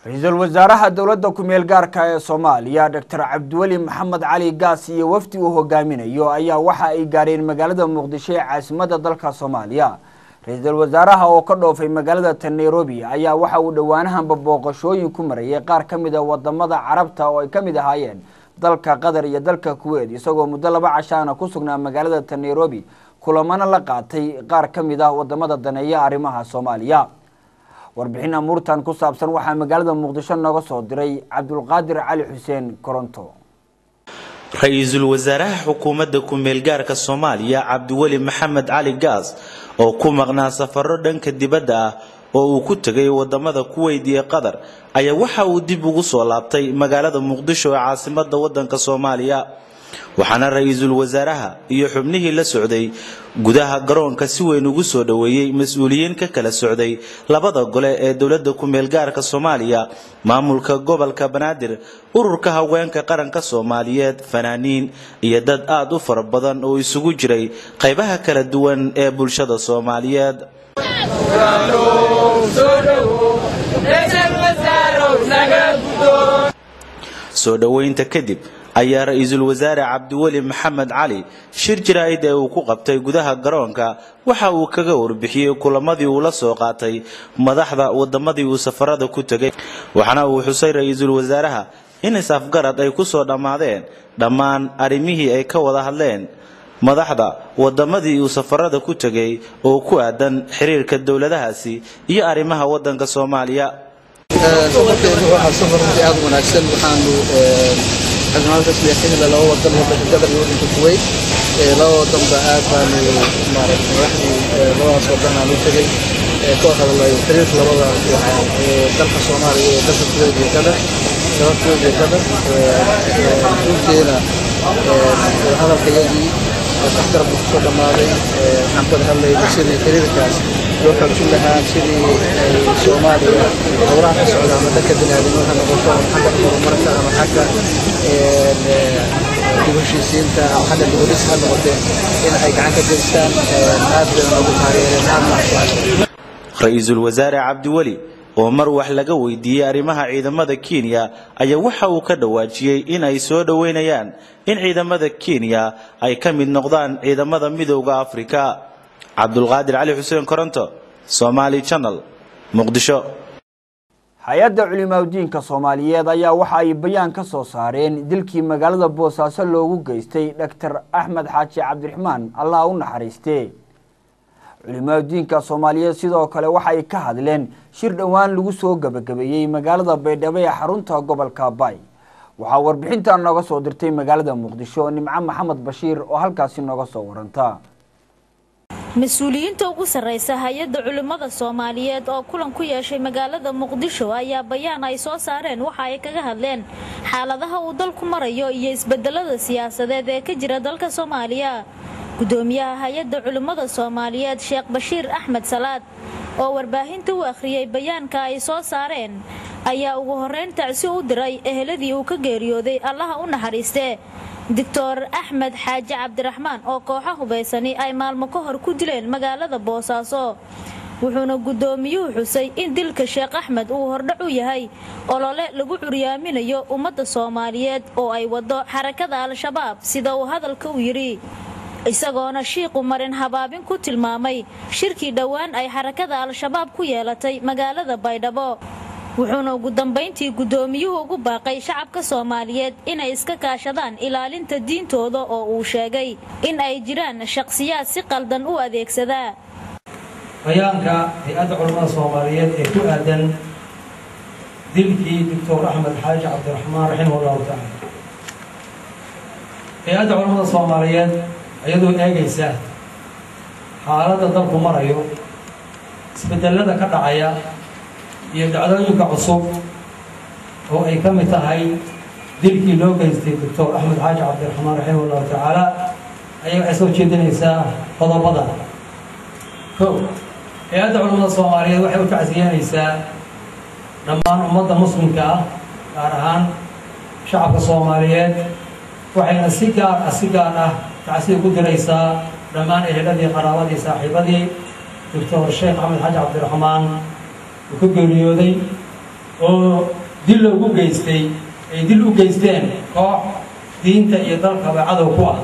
Ra-iisul wasaaraha dowladda ku-meel gaarka ee Soomaaliya, Doctor Cabdiweli Maxamed Cali Gaas, iyo wafdi uu hogaaminayo ayaa waxa ay gaareen magaalada Muqdisho ee caasimadda dalka Soomaaliya. Ra-iisul wasaaraha oo ka dhoofay magaalada tan Nairobi ayaa waxa uu dhowaanahanba booqashooyin ku marayay qaar ka mid a wadamada Carabta oo ay ka mid ahaayeen dalka Qatar iyo dalka Kuwait, isagoo muddo 2 cashaana ku sugnaa magaalada tan Nairobi, kulamana la qaatay qaar ka mid ah wadamada daneeya arrimaha Soomaaliya. Warbixin amuurtan ku saabsan waxaa magaalada Muqdisho nooga soo diray Cabdulqaadir Cali Xuseen Koronto. Ra-iisul wasaaraha xukuumadda ku-meelgaarka Soomaaliya, Cabdiweli Maxamed Cali Gaas, oo ku maqnaa safaro dhanka dibadda ah oo uu ku tegay wadamada Kuwait iyo Qatar, ayaa waxa uu dib ugu soo laabtay magaalada Muqdisho ee caasimadda wadanka Soomaaliya. Waxaana ra-iisul wasaaraha iyo xubnihii la socday gudaha garoonka si weyn ugu soo dhoweeyey mas-uuliyiin ka kala socday labada gole ee dowladda ku-meelgaarka Soomaaliya, maamulka gobolka Banaadir, ururka haweenka qaranka Soomaaliyeed, fanaaniin iyo dad aada u fara badan oo isugu jiray qaybaha kala duwan ee bulshada Soomaaliyeed. Soo dhoweynta kadib ayaa ra-iisul wasaare Cabdiweli Maxamed Cali shir jaraa'id ee uu ku qabtay gudaha garoonka waxa uu kaga warbixiyey kulamadii uu la soo qaatay madaxda wadamadii uu safarada ku tegay. Waxaana uu xusay ra-iisul wasaaraha in is-afgarad ay ku soo dhammaadeen dhammaan arrimihii ay ka wada hadleen madaxda wadamadii uu safarada ku tegay oo ku aadan xiriirka dowladahaasi iyo arrimaha wadanka Soomaaliya. Safarkeenu waxaa safar runtii aada u wanaagsan. Waxaanu casuumaad rasmi ah ka helay laba wadan, wadanka Qatar iyo wadanka Kuwait. Laba wadanba aad baanu maaragtay madaxdii labadaas wadan aan u tegay ka hadalay xiriirka labada dalka Soomaaliya iyo dalka Kuwait iyo Qatar, dalka Kuwait iyo Qatar. Runtiina hadalkayagii afgarab buu kusoo dhammaaday. Waxaan ku wada hadlaynay sidii xiriirkaas loo xoojin lahaa, sidii ay Soomaaliya howlaha ka socda ama dhanka biniaadamnimo ha noqoto ama xagga horumarka ama xagga dib u heshiisiinta ama xagga dib u dhis ha noqotee in ay gacan ka geystaan. Aad bayna noogu taageereen, aadna u Ra-iisul wasaare Cabdiweli oo mar wax laga weydiiyey arrimaha ciidamada Kenya ayaa waxa uu ka dhawaajiyey in ay soo dhoweynayaan in ciidamada Kenya ay ka mid noqdaan ciidamada Midowda Afrika. Cabdulqaadir Cali Xuseen Koronto, Somali Channel, Muqdisho. Hay-adda culimaadudiinka Soomaaliyeed ayaa waxa ay bayaan ka soo saareen dilkii magaalada Boosaaso loogu geystay Doctor Axmed Xaaji Cabdiraxmaan, Allah u naxariiste. Culimaadudiinka Soomaaliyeed sidoo kale waxa ay ka hadleen shir dhowaan lagu soo gebagabeeyey magaalada Baydhabo ee xarunta gobolka Bay. Waxaa warbixintan nooga soo dirtay magaalada Muqdisho Nimco Maxamed Bashiir oo halkaasi nooga soo waranta. Mas-uuliyiinta ugu sarreysa hay-adda culimmada Soomaaliyeed oo kulan ku yeeshay magaalada Muqdisho ayaa bayaan ay soo saareen waxa ay kaga hadleen xaaladaha uu dalku marayo iyo isbedelada siyaasadeed ee ka jira dalka Soomaaliya. Gudoomiyaha hay-adda culimmada Soomaaliyeed, Sheekh Bashiir Axmed Salaad, oo warbaahinta u akhriyey bayaanka ay soo saareen ayaa ugu horreyn tacsi u diray eheladii uu ka geeriyooday Allaha u naxariistee Doctor Axmed Xaaji Cabdiraxmaan oo kooxo hubaysani ay maalmo ka hor ku dileen magaalada Boosaaso. Wuxuuna guddoomiyuhu xusay in dilka Sheekh Axmed uu hordhac u yahay olole lagu curyaaminayo ummadda Soomaaliyeed oo ay wado xarakada Al-Shabaab, sida uu hadalka u yidhi, isagoona shiiqu marin habaabin ku tilmaamay shirkii dhowaan ay xarakada Al-Shabaab ku yeelatay magaalada Baydhabo. Wuxuuna ugu dambayntii guddoomiyuhu ugu baaqay shacabka Soomaaliyeed inay iska kaashadaan ilaalinta diintooda oo uu sheegay in ay jiraan shakhsiyaad si qaldan u adeegsadaa. Bayaanka hay-adda culimmada Soomaaliyeed ee ku aadan dilkii Doctor Axmed Xaaji Cabdiraxmaan raximah allahu tacaala. Hay-adda culimmada Soomaaliyeed iyadoo eegaysa xaaladda dalku marayo, isbedelada ka dhacaya iyo dhacdooyinka cusub oo ay ka mid tahay dilkii loo geystay Doctor Axmed Xaaji Cabdiraxmaan raximah allahu tacaala, ayaa waxay soo jeedinaysaa qodobada. Kow, hay-adda culimmada Soomaaliyeed waxay u tacsiyanaysaa dhammaan ummadda muslimka ah, gaar ahaan shacabka Soomaaliyeed, waxayna si gaar ah tacsiya ku diraysaa dhammaan eheladii, qaraabadii, saaxiibadii Doctor Sheekh Axmed Xaaji Cabdiraxmaan uu ka geeriyooday. Oo dil loogu geystay, ay dil u geysteen koox diinta iyo dalkaba cadow ku ah.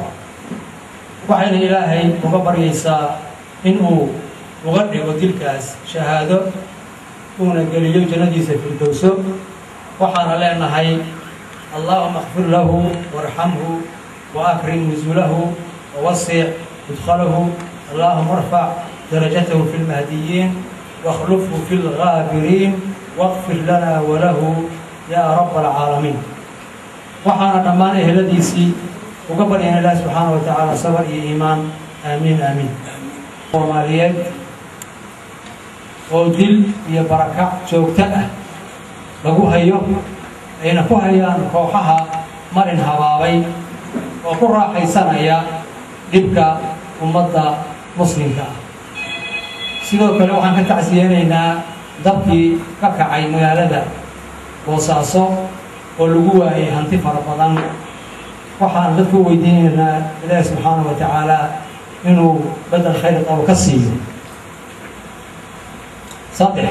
Waxayna Ilaahay uga baryaysaa in uu uga dhigo dilkaas shahaado, uuna geliyo jannadiisa firdowso. Waxaana leenahay: اللهم اغفر له وارحمه وأكرم نزله ووسع مدخله، اللهم ارفع درجته في المهديين واخلفه في الغابرين، واغفر لنا وله يا رب العالمين. Waxaana dhammaan eheladiisii uga baryana Ilahi subxaana wa tacaala sabar iyo iimaan. Aamiin, aamiin. Soomaaliyeed oo dil iyo barakac joogto ah lagu hayo, ayna ku hayaan kooxaha marin habaabay oo ku raaxaysanaya dhibka ummadda muslimka ah. Sidoo kale waxaan ka tacsiyeynaynaa dabkii ka kacay magaalada Boosaaso oo lagu waayay hanti fara badan. Waxaan dadku weydiinaynaa Ilaahi subxaana wa tacaala inuu bedel khayr qabo ka siiyo. Saddex,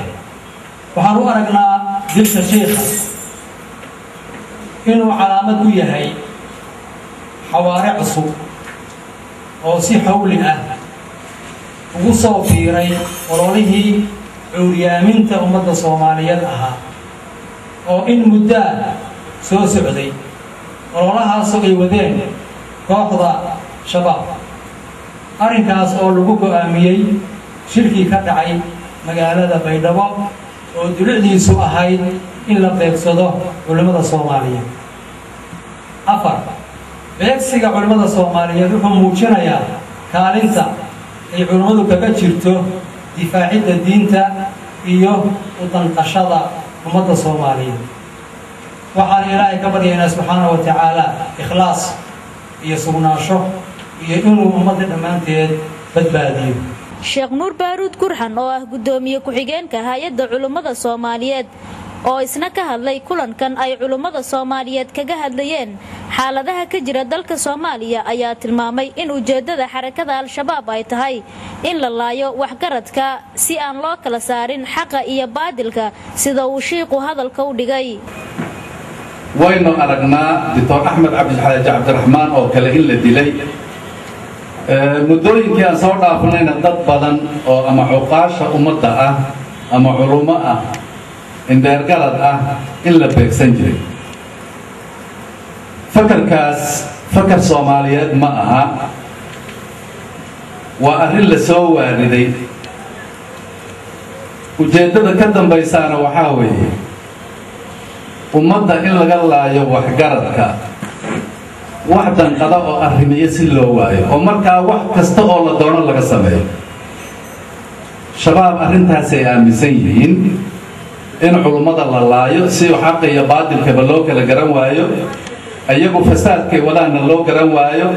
waxaan u aragnaa dilka shiikha inuu calaamad u yahay xawaare cusub oo si xawli ah ugu soo biiray ololihii cuuryaaminta ummadda Soomaaliyeed ahaa oo in muddaa soo socday, ololahaasoo ay wadeen kooxda Shabaab, arrinkaas oo lagu go'aamiyey shirkii ka dhacay magaalada Baydhabo oo dulucdiisu ahayd in la beegsado culimmada Soomaaliyeed. Afar, beegsiga culimmada Soomaaliyeed wuxuu muujinayaa kaalinta ay culimmadu kaga jirto difaacidda diinta iyo u danqashada ummadda Soomaaliyeed. Waxaan Ilaahay ka baryaynaa subxaana wa tacaala ikhlaas iyo sugnaansho iyo inuu ummadda dhammaanteed badbaadiyo. Sheekh Nuur Baaruud Gurxan oo ah guddoomiye ku-xigeenka Hay-adda Culimmada Soomaaliyeed oo isna ka hadlay kulankan ay culimmada Soomaaliyeed kaga hadlayeen xaaladaha ka jira dalka Soomaaliya ayaa tilmaamay in ujeeddada xarakada Al-Shabaab ay tahay in la laayo waxgaradka si aan loo kala saarin xaqa iyo baadilka, sida uu shiiqu hadalka u dhigay. Waynu aragnaa Doctor Axmed Cabdixaaji Cabdiraxmaan oo kale in la dilay. Muddooyinkii aan soo dhaafnayna dad badan oo ama cuqaasha ummadda ah ama culummo ah, indheergarad ah, in la beegsan jiray. Fakarkaas fakar Soomaaliyeed ma aha, waa arrin la soo waariday. Ujeeddada ka dambaysaana waxaa weeye ummadda in laga laayo waxgaradka, wax danqada oo arrimiyo si loo waayo, oo markaa wax kasta oo la doono laga sameeyo. Shabaab arrintaasay aaminsan yihiin, in culummada la laayo si xaqa iyo baadilkaba loo kala garan waayo, iyagu fasaadkay wadaanna loo garan waayo,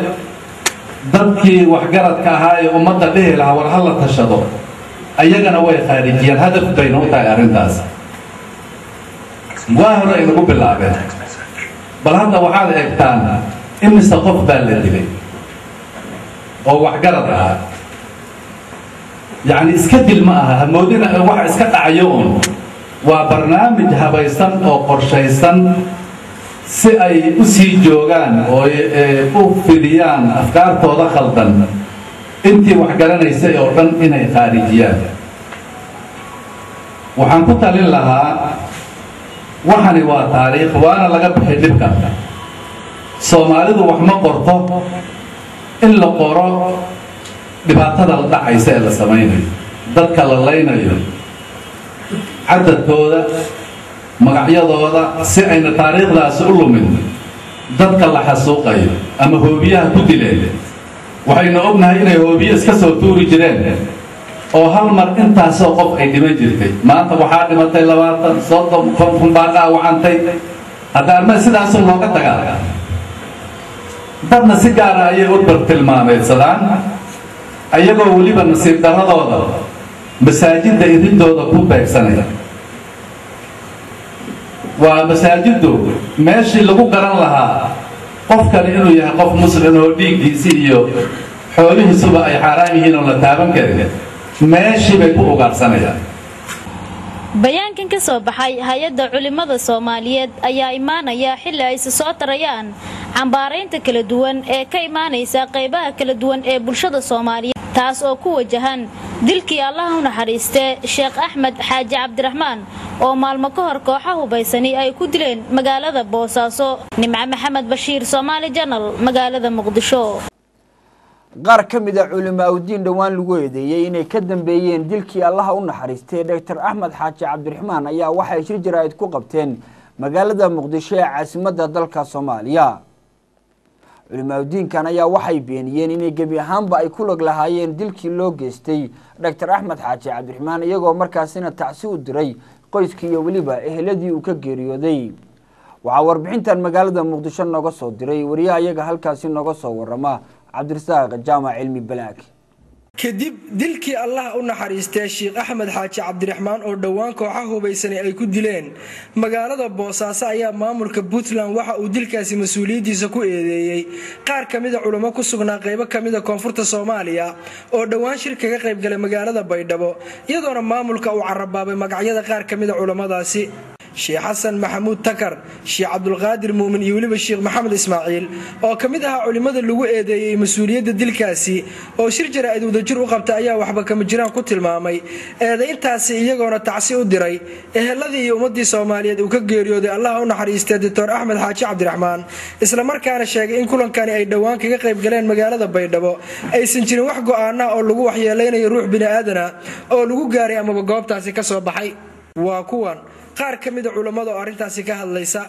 dadkii waxgaradka ahaa ee ummadda dhihi lahaa war ha la tashado ayagana way khaarijiyaan. Hadaf bayna u tahay arrintaas. Waa hore ay nagu bilaabeen. Bal hadda waxaad eegtaan imise qof baa la dilay oo waxgarad ahaa. Yacni iska dil ma aha, hamoodina waxa iska dhacayo un. Waa barnaamij habaysan oo qorshaysan si ay u sii joogaan oo u fidiyaan afkaartooda khaldan, intii wax garanaysay oo dhan inay khaarijiyaan. Waxaan ku talin lahaa, waxani waa taariikh, waana laga bixi dhibka. Soomaalidu wax ma qorto. In la qoro dhibaatada la dhacaysa ee la samaynayo, dadka la laynayo, cadadkooda, magacyadooda, si ayna taariikhdaasi u lumin. Dadka la xasuuqayo ama hoobiyaha ku dileen, waxaynu ognahay inay hoobiye iska soo tuuri jireen oo hal mar intaasoo qof ay dhiman jirtay. Maanta waxaa dhimatay 20, 30, 50 baa dhaawacantay. Hadda arma sidaasoo looga tagaa, dadna si gaara ayay u bartilmaameedsadaan, ayagoo weliba nasiib darradooda masaajidda iridooda ku beegsanaya. Waa masaajiddu meeshii lagu garan lahaa qofkani inuu yahay qof muslim oo dhiiggiisi iyo xoolihiisuba ay xaaraan yihiin oon la taaban karin, meeshii bay ku ugaarsanayaan. Bayaankan ka soo baxay hay-adda culimada Soomaaliyeed ayaa imaanaya xilli ay soo tarayaan cambaaraynta kala duwan ee ka imaanaysa qaybaha kala duwan ee bulshada Soomaaliyeed, taas oo ku wajahan dilkii Allaha u naxariistee Sheekh Axmed Xaaji Cabdiraxmaan oo maalmo ka hor kooxa hubaysani ay ku dileen magaalada Boosaaso. Nimco Maxamed Bashiir, Somali Channel, magaalada Muqdisho. Qaar ka mid a culimaa udiin dhowaan lagu eedeeyey inay ka dambeeyeen dilkii Allaha u naxariistay Dr. Axmed Xaaji Cabdiraxmaan ayaa waxay shir jaraa'id ku qabteen magaalada Muqdisho ee caasimadda dalka Soomaaliya. Culimaa udiinkan ayaa waxay beeniyeen inay gebi ahaanba ay ku log lahaayeen dilkii loo geystay Dr. Axmed Xaaji Cabdiraxmaan, iyagoo markaasina tacsi u diray qoyskii iyo weliba eheladii uu ka geeriyooday. Waxaa warbixintan magaalada Muqdisho nooga soo diray wariyaha iyaga halkaasi nooga soo warama Cabdirasaaq Jaamac Cilmi Balaag. Kadib dilkii Allah u naxariistay Sheekh Axmed Xaaji Cabdiraxmaan oo dhowaan kooxa hubaysanay ay ku dileen magaalada Boosaaso ayaa maamulka Puntland waxa uu dilkaasi mas'uuliyadiisa ku eedeeyay qaar kamid ah culimo ku sugnaa qaybo kamid ah koonfurta Soomaaliya oo dhowaan shir kaga qayb galay magaalada Baydhabo, iyadoona maamulka uu carabaabay magacyada qaar kamid ah culimadaasi. Sheekh Xasan Maxamuud Takar, Sheekh Cabdulqaadir Muumin iyo weliba Sheekh Maxamed Ismaaciil oo kamid ahaa culimada lagu eedeeyay mas'uuliyadda dilkaasi oo shir jaraa'id wadajir u qabtay ayaa waxba kama jiraan ku tilmaamay eedeyntaasi, iyagoona tacsi u diray eheladii iyo ummadii Soomaaliyeed uu ka geeriyooday Allaha u naxariistay Dr. Axmed Xaaji Cabdiraxmaan, isla markaana sheegay in kulankani ay dhowaan kaga qayb galeen magaalada Baydhabo aysan jirin wax go'aan ah oo lagu waxyeeleynayo ruux bini'aadan ah oo lagu gaaray amaba goobtaasi ka soo baxay. Waa kuwan qaar ka mid ah culimada oo arrintaasi ka hadlaysa.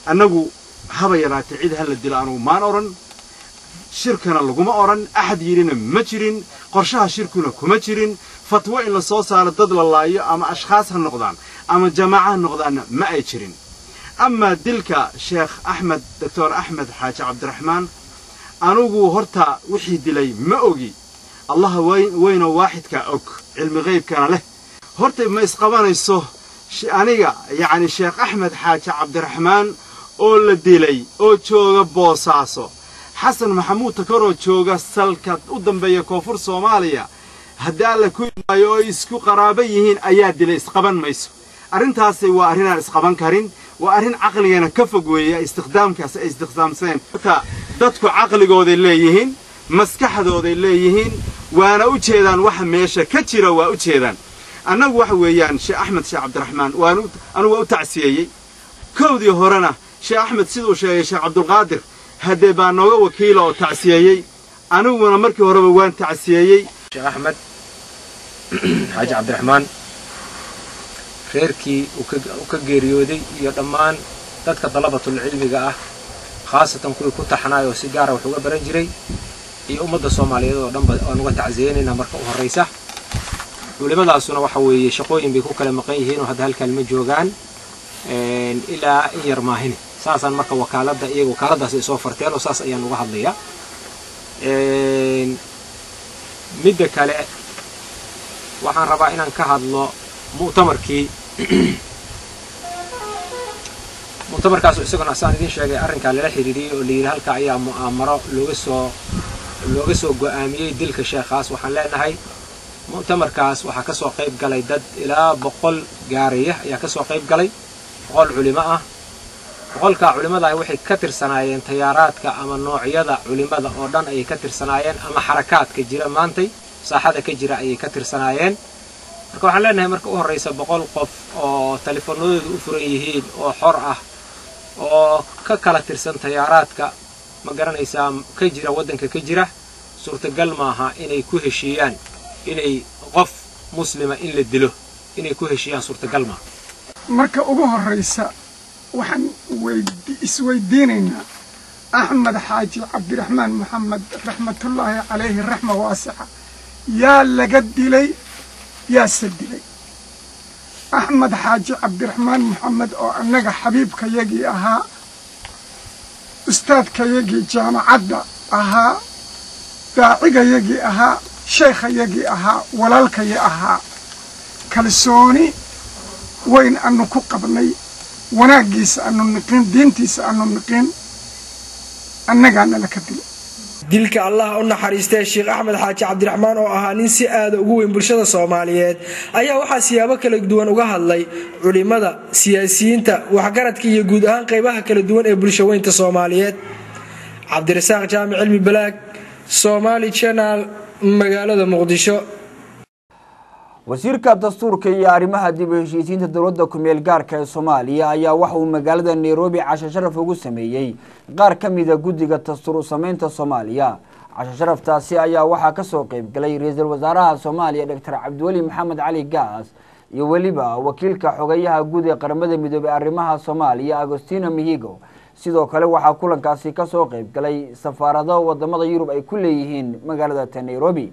Annagu haba yaraatee cid hala dilo anugu maan oran, shirkana laguma oran, axad yidhina ma jirin, qorshaha shirkuna kuma jirin, fatwo in la soo saaro dad la laayo ama ashkhaas ha noqdaan ama jamaaca ha noqdaanna ma ay jirin. Amaa dilka Sheekh Axmed Doctor Axmed Xaaji Cabdiraxmaan, anugu horta wixii dilay ma ogi, Allaha weynoo waaxidka og, cilmi qaybkana leh. Horta ma isqabanayso aniga, yacni Sheekh Axmed Xaaji Cabdiraxmaan oo la dilay oo jooga Boosaaso, Xasan Maxamuud Takaroo jooga salka u dambeeya koonfur Soomaaliya, haddii Alla ku imaayo oo isku qaraaba yihiin ayaa dilay, isqaban mayso. Arrintaasi waa arrin aan isqaban karin, waa arrin caqligana ka fog weeya istikhdaamkaas ay istikhdaamseen. Horta dadku caqligooday leeyihiin, maskaxdooday leeyihiin, waana u jeedaan waxa meesha ka jira, waa u jeedaan. Annagu waxa weeyaan Sheekh Axmed Sheekh Cabdiraxmaan anugu waa u tacsiyeeyey. Kowdii horena Sheekh Axmed siduu sheegay Sheekh Cabdulqaadir haddee baa nooga wakiila oo tacsiyeeyey, aniguna markii horeba waan tacsiyeeyey. Sheekh Axmed Xaaji Cabdiraxmaan reerkii uu ka geeriyooday iyo dhammaan dadka dalabatul cilmiga ah, khaasatan kuwii ku taxnaay oo si gaara wax uga baran jiray, iyo ummadda Soomaaliyeed oo dhanba waan uga tacsiyeynaynaa marka u horreysa. Culimadaasuna waxa weeye shaqooyin bay ku kala maqan yihiin oo hadda halkaan ma joogaan ilaa in yar maahine. Saasaan marka wakaaladda iyaga wakaaladdaas ay soo farteen oo saas ayaan uga hadlayaa. Midda kale waxaan rabaa inaan ka hadlo mu'tamarkii. Mu'tamarkaas isaguna saan idiin sheegay arrinkaa lala xiriiriyey oo la yidhi halka ayaa mu'aamaro looga soo go'aamiyey dilka sheekhaas. Waxaan leenahay mu'tamarkaas waxaa ka soo qayb galay dad ilaa 100 gaaraya ayaa ka soo qayb galay, 100 culimo ah. 100-kaa culimada waxay ka tirsanaayeen tayaaraadka ama noocyada culimada oo dhan ayay ka tirsanaayeen, ama xarakaadka jira maantay saaxada ka jira ayay ka tirsanaayeen. Marka waxaan leenahay marka u horreysa 100 qof oo telefoonadoodu u furan yihiin oo xor ah oo ka kala tirsan tayaaraadka ma garanaysaa ka jira waddanka ka jira, suurtagal maaha inay ku heshiiyaan inay qof muslima in la dilo, inay ku heshiiyaan suurtagal maaha. Marka ugu horreysa waxaan isweydiinaynaa Axmed Xaaji Cabdiraxmaan Maxamed raxmatullaahi calayhi raxma waasica yaa laga dilay, yaase dilay? Axmed Xaaji Cabdiraxmaan Maxamed oo annaga xabiibkayagii ahaa, ustaadkayagii jaamacadda ahaa, daacigayagii ahaa, sheekhayagii ahaa, walaalkayii ahaa, kalsooni weyn aanu ku qabnay, wanaaggiisa aanu niqin, diintiisa aanu niqin, annagaana laka dilay. Dilka Allah u naxariistay Sheekh Axmed Xaaji Cabdiraxmaan oo ahaa nin si aad ugu weyn bulshada Soomaaliyeed ayaa waxaa siyaabo kala duwan uga hadlay culimada, siyaasiyiinta, waxgaradka iyo guud ahaan qaybaha kala duwan ee bulshaweynta Soomaaliyeed. Cabdirasaaq Jaamic Cilmi Balaag, Somali Channel, magaalada Muqdisho. Wasiirka dastuurka iyo arrimaha dib u heshiisiinta dowladda ku-meel gaarka ee Soomaaliya ayaa waxa uu magaalada Nairobi casho sharaf ugu sameeyey qaar ka mida guddiga dastuur u sameynta Soomaaliya. Casho sharaftaasi ayaa waxaa ka soo qayb galay ra-iisul wasaaraha Soomaaliya Dr. Cabdiweli Maxamed Cali Gaas iyo weliba wakiilka xogayaha guud ee Qaramada Midoobay arrimaha Soomaaliya Agostino Mihigo. Sidoo kale waxaa kulankaasi ka soo qayb galay safaarado wadamada Yurub ay ku leeyihiin magaalada Nairobi.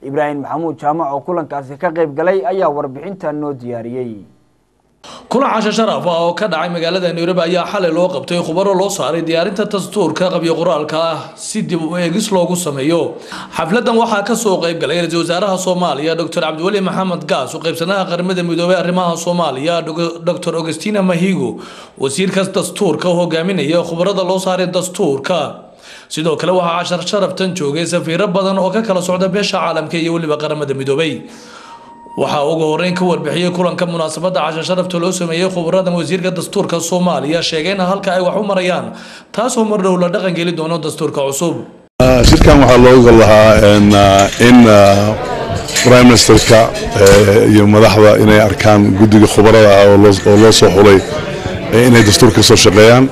Ibraahim Maxamuud Jaamac oo kulankaasi ka qayb galay ayaa warbixinta noo diyaariyey. Kulan casho sharaf ah oo ka dhacay magaalada Nairobi ayaa xalay loo qabtay khubaro loo saaray diyaarinta dastuurka qabyo qoraalka ah si dib u eegis loogu sameeyo. Xafladan waxaa ka soo qayb galay ra'iisul wasaaraha Soomaaliya Dr. Cabdiweli Maxamed Gaas, u qaybsanaha Qaramada Midoobay arrimaha Soomaaliya Dr. Augustina Mahigo, wasiirka dastuurka oo hogaaminaya khubarada loo saaray dastuurka. Sidoo kale waxaa cashar sharaftan joogay safiiro badan oo ka kala socda beesha caalamka iyo weliba Qaramada Midoobay. Waxaa ugu horeyn ka warbixiyay kulanka munaasabadda casho sharafta loo sameeyey khubaradan wasiirka dastuurka Soomaaliya, sheegayna halka ay wax u marayaan, taasoo mar dhow la dhaqan geli doono dastuurka cusub. Shirkan waxaa looga lahaa in Prime Ministerka iyo madaxda inay arkaan guddiga khubarada ah oo loo soo xulay inay dastuurka soo shaqeeyaan.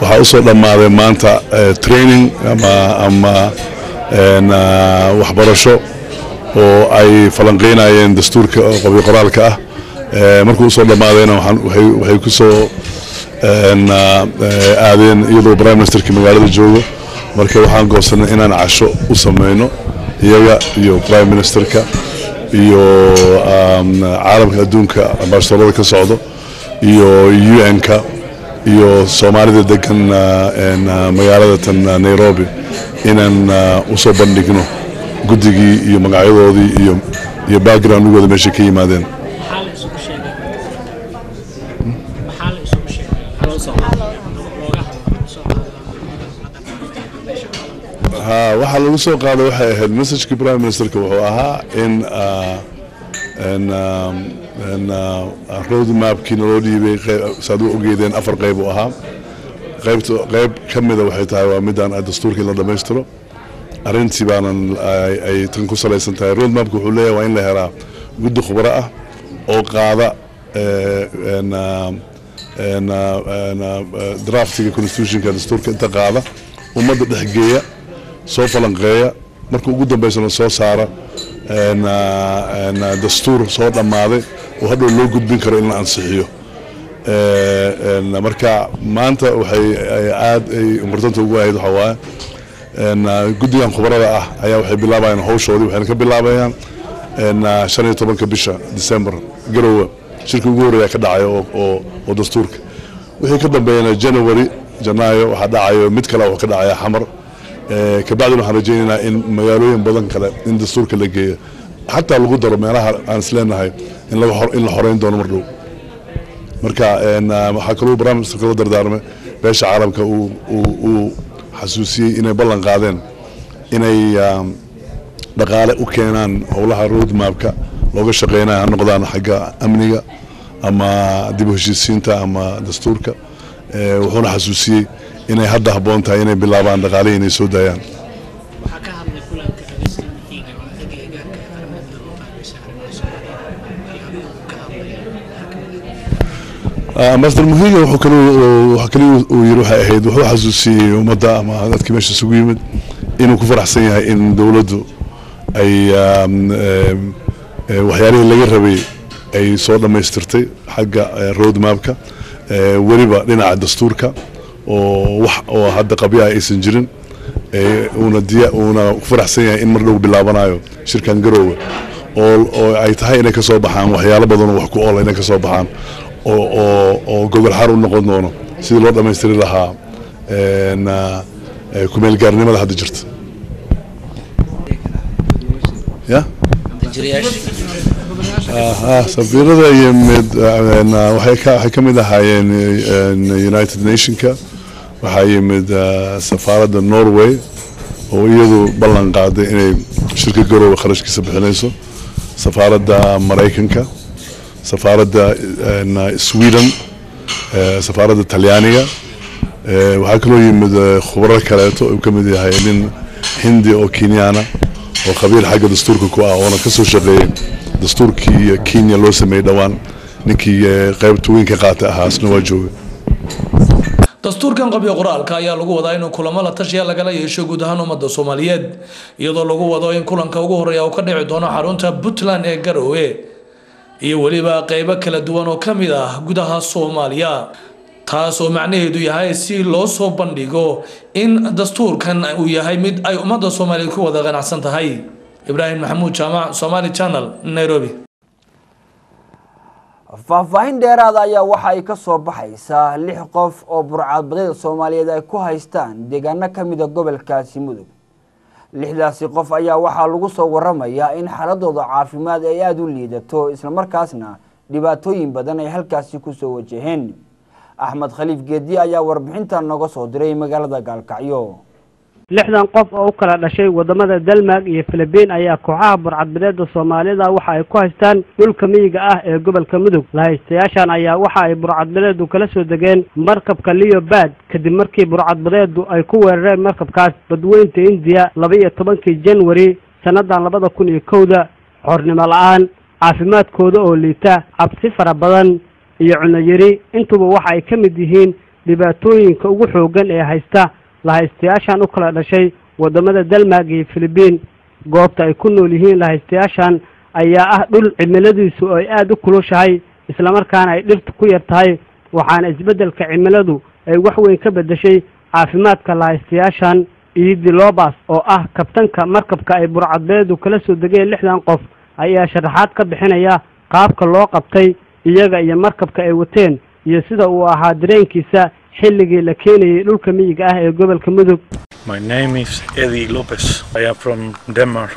Waxaa u soo dhammaaday maanta training ama waxbarasho oo ay falanqeynayeen dastuurka qabyo qoraalka ah. Markuu usoo dhammaadayna waxay ku soo aadeen iyadoo Prime Ministerka magaalada joogo. Marka waxaan goosanay inaan casho u sameyno iyaga iyo Prime Ministerka iyo caalamka adduunka ambaasadorada ka socdo iyo UN-ka iyo Soomaalida degan magaalada tan Nairobi, inaan usoo bandhigno guddigii iyo magacyadoodii iyo background-gooda meesha ka yimaadeen. Waxaa lagu soo qaaday waxay ahayd messagekii Prime Ministerka wuxuu ahaa in road mapkii naloo dhiibay, saad u ogeedeen, 4 qayb uu ahaa. Qaybta qayb ka mida waxay tahay waa midaan dastuurka in la dhammaystiro. Arrintii baanan ay tan ku salaysan tahay. Road mapka wuxuu leeyahay waa in la helaa guddi khubaro ah oo qaada draftiga constitutionka dastuurka inta qaada, ummadda dhexgeeya, soo falanqeeya, marka ugu dambeysana soo saara dastuur soo dhammaaday oo hadhow loo gudbin karo in la ansixiyo. Marka maanta waxay aad ay importanta ugu ahayd waxaa waaye guddigan khubarada ah ayaa waxay bilaabayaan hawshoodii, waxayna ka bilaabayaan 15-ka bisha December Garowe, shirka ugu horreeya ka dhacayo oo dastuurka. Wixii ka dambeeyana January, Janaayo waxaa dhacayo mid kale oo ka dhacaya Xamar. Kabacdina waxaan rajaynaynaa in magaalooyin badan kale in dastuurka la geeyo, xataa lagu daro meelaha aan isleenahay in la xoreyn doono mar dhow. Marka waxaa kaloo barnaamijka kala dardaarmay beesha caalamka uu xasuusiyey inay ballan qaadeen inay dhaqaale u keenaan howlaha road mapka looga shaqeynayo, ha noqdaan xagga amniga ama dib u heshiisiinta ama dastuurka. Wuxuuna xasuusiyey inay hadda habboon tahay inay bilaabaan dhaqaalihii inay soo daayaan. Ambassador Muhiga wuxuu kale uu yiri waxay ahayd, wuxuu xasuusiyey ummadda ama dadkii meesha isugu yimid inuu ku faraxsan yahay in dowladdu ay waxyaalihii laga rabay ay soo dhammaystirtay xagga road mapka, weliba dhinaca dastuurka oo wax oo hadda qabyaha aysan jirin, uuna ku faraxsan yahay in mar dhow bilaabanayo shirkan Garoowe oo ay tahay inay ka soo baxaan waxyaalo badan oo wax ku ool inay ka soo baxaan oo gogol xaar u noqon doono sidii loo dhammaystiri lahaa kumeel gaarnimada hadda jirta. Ya safiirada yimid waxay ka mid ahaayeen United Nationka, waxaa yimid safaaradda Norway, Oo iyadu ballan qaaday inay shirka Garoowe kharashkiisa bixinayso, safaaradda Maraykanka, safaaradda Sweden, safaaradda Talyaaniga. Waxaa kaloo yimid khubaro kaleeto uu ka mid yahay nin Hindi oo Kenyaana oo khabiir xagga dastuurka ku ah, oona kasoo shaqeeyey dastuurkii Kenya loo sameeyey dhowaan, ninkii qaybta weyn ka qaatay ahaa, isna waa jooga. Dastuurkan qabyo qoraalka ayaa lagu wadaa inuu kulamo la tashiya lagala yeesho guud ahaan ummadda Soomaaliyeed, iyadoo lagu wado in kulanka ugu horeeya uu ka dhici doono xarunta Puntland ee Garowe iyo weliba qeybo kala duwan oo ka mid ah gudaha Soomaaliya, taas oo macnaheedu yahay si loo soo bandhigo in dastuurkan uu yahay mid ay ummadda Soomaaliyeed ku wada qanacsan tahay. Ibraahim Maxamuud Jaamac, Somali Channel, Nairobi. Faahfaahin dheeraada ayaa waxa ay ka soo baxaysaa lix qof oo burcadbadeeda Soomaaliyeed ay ku haystaan deegaano ka mida gobolkaasi Mudug. Lixdaasi qof ayaa waxaa lagu soo waramayaa in xaaladooda caafimaad ay aada u liidato, islamarkaasna dhibaatooyin badan ay halkaasi kusoo wajaheen. Axmed Khaliif Geedi ayaa warbixintan nooga soo diray magaalada Gaalkacyo. 60 qof oo u kala dhashay wadamada Denmark iyo Filibiin ayaa kooxaha burcadbadeeda Soomaalida waxa ay ku haystaan dhulka miyiga ah ee gobolka Mudug. Lahaystayaashan ayaa waxa ay burcadbadeedu kala soo degeen markabka Leopard kadib markii burcadbadeedu ay ku weerareen markabkaas badweynta Indiya 12-kii Janwari sannadan 2001-da. Xornimo la-aan, caafimaadkooda oo liita, cabsi fara badan iyo cunno yari intuba waxa ay ka mid yihiin dhibaatooyinka ugu xooggan ee haysta lahaystayaashan u kala dhashay wadamada Denmark iyo Filibiin. Goobta ay ku nool yihiin lahaystayaashan ayaa ah dhul cimiladiisu ay aada u kulushahay, islamarkaana ay dhirtu ku yar tahay, waxaana isbeddelka cimiladu ay wax weyn ka beddeshay caafimaadka lahaystayaashan. Iidi Lobas oo ah kabtanka markabka ay burcadbeedu kala soo degeen 60 qof ayaa sharaxaad ka bixinaya qaabka loo qabtay iyaga iyo markabka ay wateen iyo sida uu ahaa dareenkiisa xilligii la keenayay dhulka miyiga ah ee gobolka Mudug. My name is Eddie Lopez. I am from Denmark.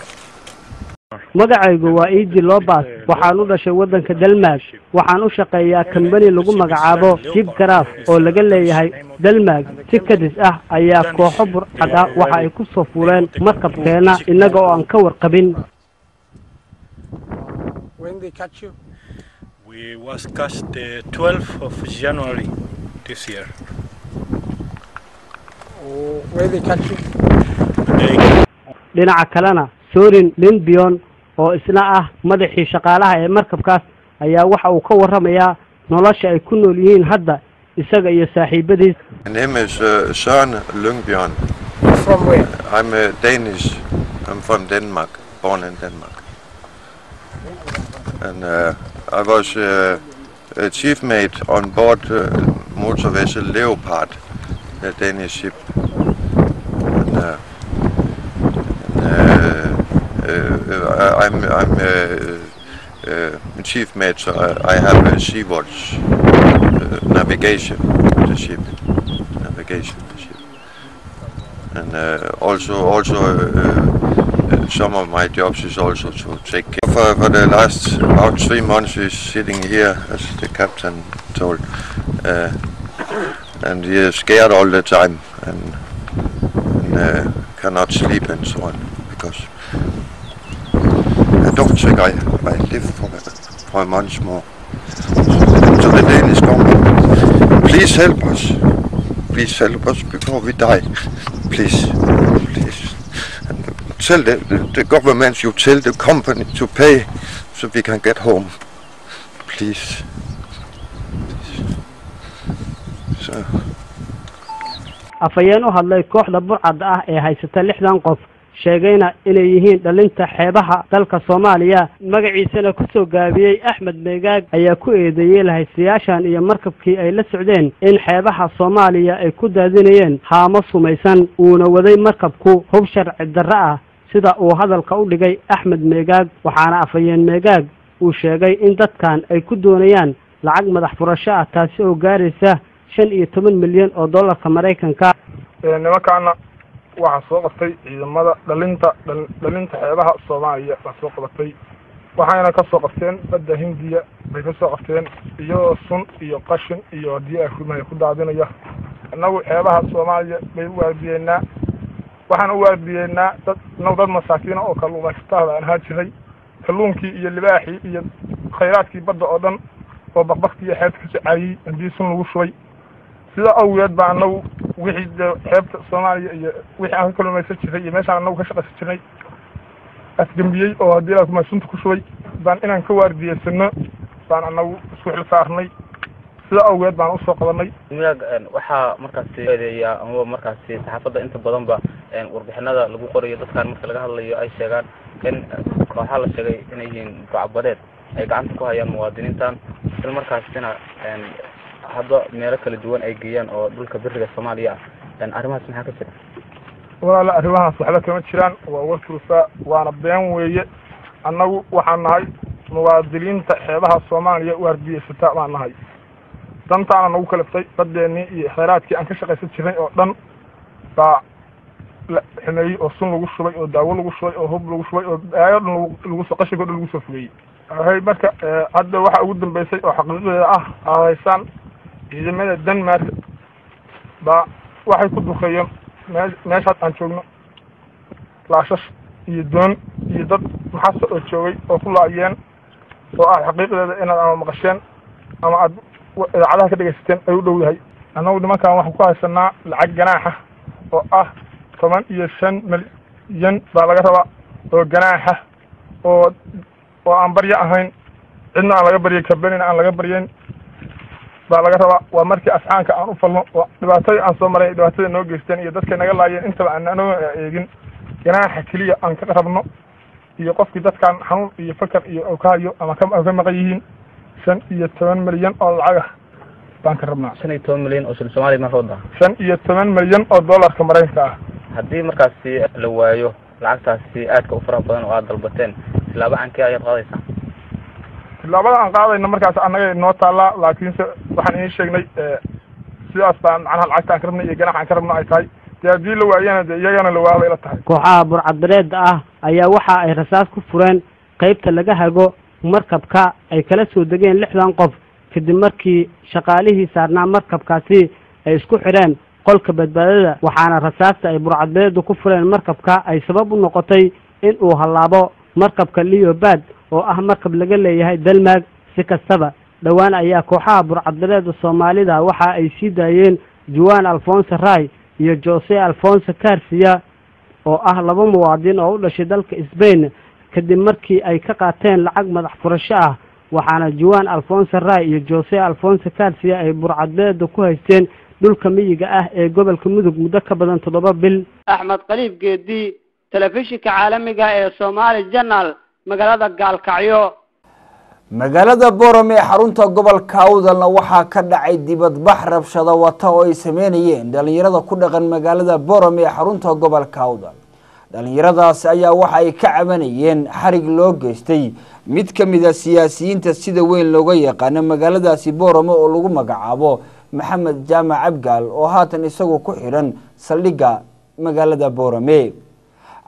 Magacaygu waa Idi Lobas, waxaan u dhashay waddanka Denmark. Waxaan u shaqeeyaa kambani lagu magacaabo Jibgaraaf oo laga leeyahay Denmark. Si kadis ah ayaa kooxo burcad ah waxa ay ku soo fuuleen markabkeena innaga oo aan ka warqabin. When they catch you? We was catch the 12th of January this year. Oh, where they catch you? They Dhinaca kalena, Sorin Lindbion oo isna ah madaxii shaqaalaha ee markabkaas ayaa waxa uu ka warramayaa nolosha ay ku nool yihiin hadda isaga iyo saaxiibadiis. My name is Søren Lyngbjørn. From where? I'm Danish. I'm from Denmark, born in Denmark. And I was a chief mate on board motor vessel Leopard, the Danish ship. And I'm chief mate, so I have a sea watch navigation the ship, navigation the ship, and also some of my jobs is also to take care. For the last about 3 months, he's sitting here, as the captain told, and he is scared all the time and cannot sleep and so on, because I don't think I live for months more. So, to the Danish government, please help us. Please help us before we die. Please, please. And tell the government, you tell the company to pay so we can get home. Please. Please. So. Afhayeen u hadlay kooxda burcadda ah ee haysata 60 qof, sheegayna inay yihiin dhalinta xeebaha dalka Soomaaliya, magaciisana ku soo gaabiyey Axmed Meegaag, ayaa ku eedeeyey lahaystayaashan iyo markabkii ay la socdeen in xeebaha Soomaaliya ay ku daadinayeen haamo sumaysan, uuna waday markabku hub sharci darro ah, sida uu hadalka u dhigay Axmed Meegaag. Waxaana afhayeen Meegaag uu sheegay in dadkan ay ku doonayaan lacag madax furasho ah, taasi oo gaaraysa 15 milyan oo dollarka Maraykanka. Nimankaana waxaa soo qabtay ciidamada dhalinta xeebaha Soomaaliya baa soo qabatay, waxayna ka soo qabteen badda Hindiya bay ka soo qabteen, iyadoo sun iyo qashin iyo haddii ay rumahay ku daadinaya. Annagu xeebaha Soomaaliya bay u waardiyeynaa. Waxaan u waardiyeynaa dad inagu dad masaakiina oo kalluumaysataa baan ahaan jiray. Kalluunkii iyo libaaxii iyo khayraadkii badda oo dhan oo baqbaktii iyo xeebta kasoo caayey haddii sun lagu shubay. Sidaa awgeed baa anagu wixii dee xeebta Soomaaliya iyo wixii aan ka kalluumaysan jiray iyo meeshaan anagu ka shaqaysan jirnay afgembiyey oo haddii ilaa kuma sunta ku shubay baan inaan ka waardiyeysano baan anagu isku xil saarnay. Sidaa awgeed baan usoo qabanay. Miyaag waxaa markaasi eedeeyaa amaba markaasi saxaafadda inta badanba warbixinada lagu qorayo dadkan marka laga hadlayo ay sheegaan in kooxaa la sheegay inay yihiin burcadbadeed ay gacanta ku hayaan muwaadiniintan, isla markaasina hadba meelo kala duwan ay geeyaan oo dhulka beriga Soomaaliya ah. Arrimahaas maxaa ka jira? Walaala, arrimahaas waxba kama jiraan, waa warkurusaa waana been weeye. Annagu waxaan nahay muwaadiniinta xeebaha Soomaaliya waardiyeysataa baan nahay. Dantaana nagu kalaftay baddeenii iyo khayraadkii aan ka shaqaysan jirnay oo dhan baa la xumeeyey oo sun lagu shubay oo daawo lagu shubay oo hub lagu shubay oo baayo dhan lagu soo qashinka o dhan lagu soo fogeeyey. Hay marka hadda waxaa ugu dambeysay oo xaqiiqadeeda ah aad haysaan ciidamada Denmark baa waxay ku duqeeyeen meeshaas aan joogno laashash iyo doon iyo dad maxasta oo joogay oo ku laayeen oo ah xaqiiqdeeda inaad ama maqasheen ama aad idaacadaha ka dhegaysateen ay u dhow yahay. Annagu nimankan waxaan ku haysanaa lacag ganaaxa oo ah 15 milyan baa laga rabaa oo ganaaxa oo aan baryo ahayn, cidna aan laga baryin, kambanina aan laga baryayn baa laga rabaa. Waa markii asxaanka aan u falno oo dhibaatadii aan soo maray, dhibaatada noo geysteen iyo dadkay naga laayeen intaba aan anagoo eegin ganaaxa keliya aan ka rabno iyo qofkii dadkan xanuun iyo fakar iyo ka hayo ama ka maqan yihiin 15 milyan oo lacag ah baan ka rabnaa. 15 milyan oo shilin Soomaaliya ma wadaa? 15 milyan oo doolarka Maraykanka ah. Haddii markaasi la waayo lacagtaasi aadka u faraha badan oo aad dalbateen, tilaabo cankee ayaad qaadaysaa? Tilaabada aan qaadayna markaas annaga noo taallaa, laakiinse waxaan idiin sheegnay sidaas baan macnaha lacagta aan ka rabnay iyo ganax aan ka rabno ay tahay. Dee haddii la waayana dee iyagana la waabay la tahay. Kooxaha burcadbadeeda ah ayaa waxa ay rasaas ku fureen qaybta laga hago markabka ay kala soo degeen 60 qof kadib markii shaqaalihii saarnaa markabkaasi ay isku xidheen qolka badbaadada, waxaana rasaasta ay burcadbadeedu ku fureen markabka ay sabab u noqotay in uu hallaabo markabka Leopard oo ah markab laga leeyahay Denmark. Si kastaba dhowaan ayaa kooxaha burcadbadeeda Soomaalida waxa ay sii daayeen Juan Alfonso Ray iyo Jose Alfonso Garcia oo ah laba muwaadin oo u dhashay dalka Spain kadib markii ay ka qaateen lacag madax furasho ah, waxaana Juan Alfonso Ray iyo Jose Alfonso Garcia ay burcadbadeeda ku haysteen dhulka miyiga ah ee gobolka Mudug muddo ka badan 7 bil. Axmed Qaliib Geedi, telefishinka caalamiga ee Somali Channel, magaalada Gaalkacyo. Magaalada Boorame ee xarunta gobolka Awdalna waxaa ka dhacay dibadbax rabshado wata oo ay sameynayeen dhalinyarada ku dhaqan magaalada Boorame ee xarunta gobolka Awdal. Dhalinyaradaas ayaa waxa ay ka cabanayeen xarig loo geystay mid ka mid ah siyaasiyiinta sida weyn looga yaqaano magaaladaasi Boorame oo lagu magacaabo Maxamed Jaamac Abgaal oo haatan isagu ku xidhan saldhigga magaalada Boorame.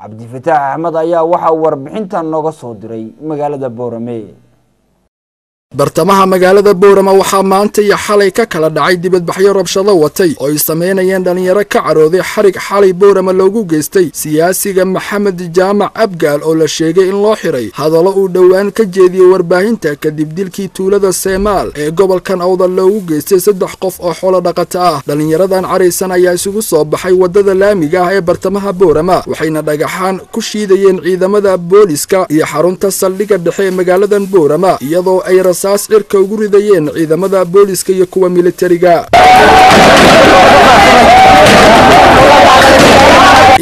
Cabdifataax Axmed ayaa waxa uu warbixintan nooga soo diray magaalada Boorame. Bartamaha magaalada Boorama waxaa maanta iyo xalay ka kala dhacay dibadbaxyo rabshado watay oo ay sameynayeen dhalinyaro ka carooday xarig xalay Boorama loogu geystay siyaasiga Maxamed Jaamac Abgaal oo la sheegay in loo xiray hadallo uu dhowaan ka jeediyey warbaahinta kadib dilkii tuulada Seemaal ee gobolkan Awdal loogu geystay 3 qof oo xoolo dhaqato ah. Dhalinyaradan caraysan ayaa isugu soo baxay wadada laamiga ah ee bartamaha Boorama, waxayna dhagaxaan ku shiidayeen ciidamada booliska iyo xarunta saldhigga dhexe ee magaaladan Boorama, iyadoo ay rasaas cirka ugu ridayeen ciidamada booliska iyo kuwa militariga.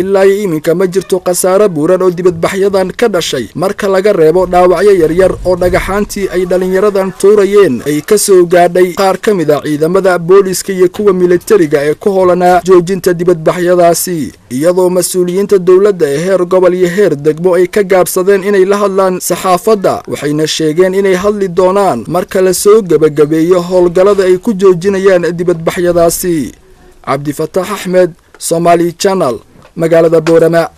Ilaa iminka ma jirto khasaare buuran oo dibadbaxyadan ka dhashay marka laga reebo dhaawacyo yaryar oo dhagaxaantii ay dhalinyaradan tuurayeen ay ka soo gaadhay qaar ka mid ah ciidamada booliska iyo kuwa militariga ee ku hoolanaa joojinta dibadbaxyadaasi, iyadoo mas-uuliyiinta dowladda ee heer gobol iyo heer degmo ay ka gaabsadeen inay la hadlaan saxaafadda, waxayna sheegeen inay hadli doonaan marka la soo gebagabeeyo howlgallada ay ku joojinayaan dibadbaxyadaasi. Cabdifataax Axmed, Somali Channel, magaalada Boorama.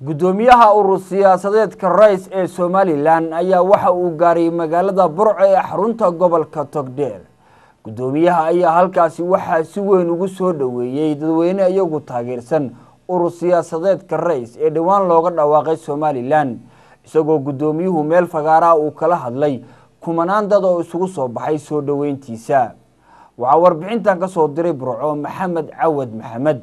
Gudoomiyaha urur siyaasadeedka Rais ee Somaliland ayaa waxa uu gaaray magaalada Burco ee xarunta gobolka Togdheer. Gudoomiyaha ayaa halkaasi waxaa si weyn ugu soo dhoweeyey dadweyne iyagu taageersan Urur siyaasadeedka Rays ee dhowaan looga dhawaaqay Somalilan, isagoo guddoomiyuhu meel fagaaraha uu kala hadlay kumanaan dad oo isugu soo baxay soo dhoweyntiisa. Waxaa warbixintan ka soo diray Burco Maxamed Cawad Maxamed.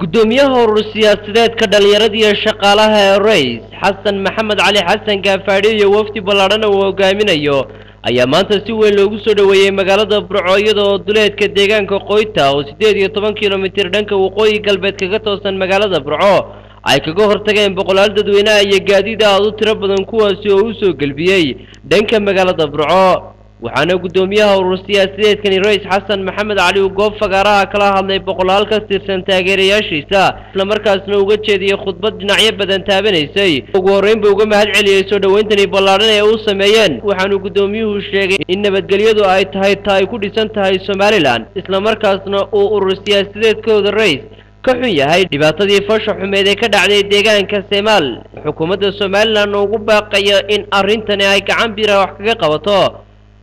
Gudoomiyaha urur siyaasadeedka dhalinyarada iyo shaqaalaha ee Rays, Xasan Maxamed Cali Xasan Gaafaadhi, iyo wafdi ballaadhan uu hogaaminayo ayaa maanta si weyn loogu soo dhoweeyey magaalada Burco, iyadoo duleedka deegaanka Qoyta oo 18 kilomitir dhanka waqooyi galbeed kaga toosan magaalada Burco ay kaga hortageen boqolaal dadweynaha iyo gaadiid aad u tiro badan, kuwaasi oo u soo gelbiyey dhanka magaalada Burco. Waxaana guddoomiyaha urur siyaasadeedkani Rays Xasan Maxamed Cali uu goob fagaaraha kala hadlay boqolaal ka tirsan taageerayaashiisa, islamarkaasna uga jeediyey khudbad dhinacyo badan taabanaysay. Ugu horreyn buu uga mahad celiyey soo dhowayntani ballaadhan ee u sameeyeen, waxaanu guddoomiyuhu sheegay in nabadgelyadu ay tahay ta ay ku dhisan tahay Somalilan, islamarkaasna uu urur siyaasadeedkooda Rays ka xun yahay dhibaatadii fasha xumeed ee ka dhacday deegaanka Semaal, xukuumadda Somalilan ugu baaqaya in arrintani ay gacan bira wax kaga qabato,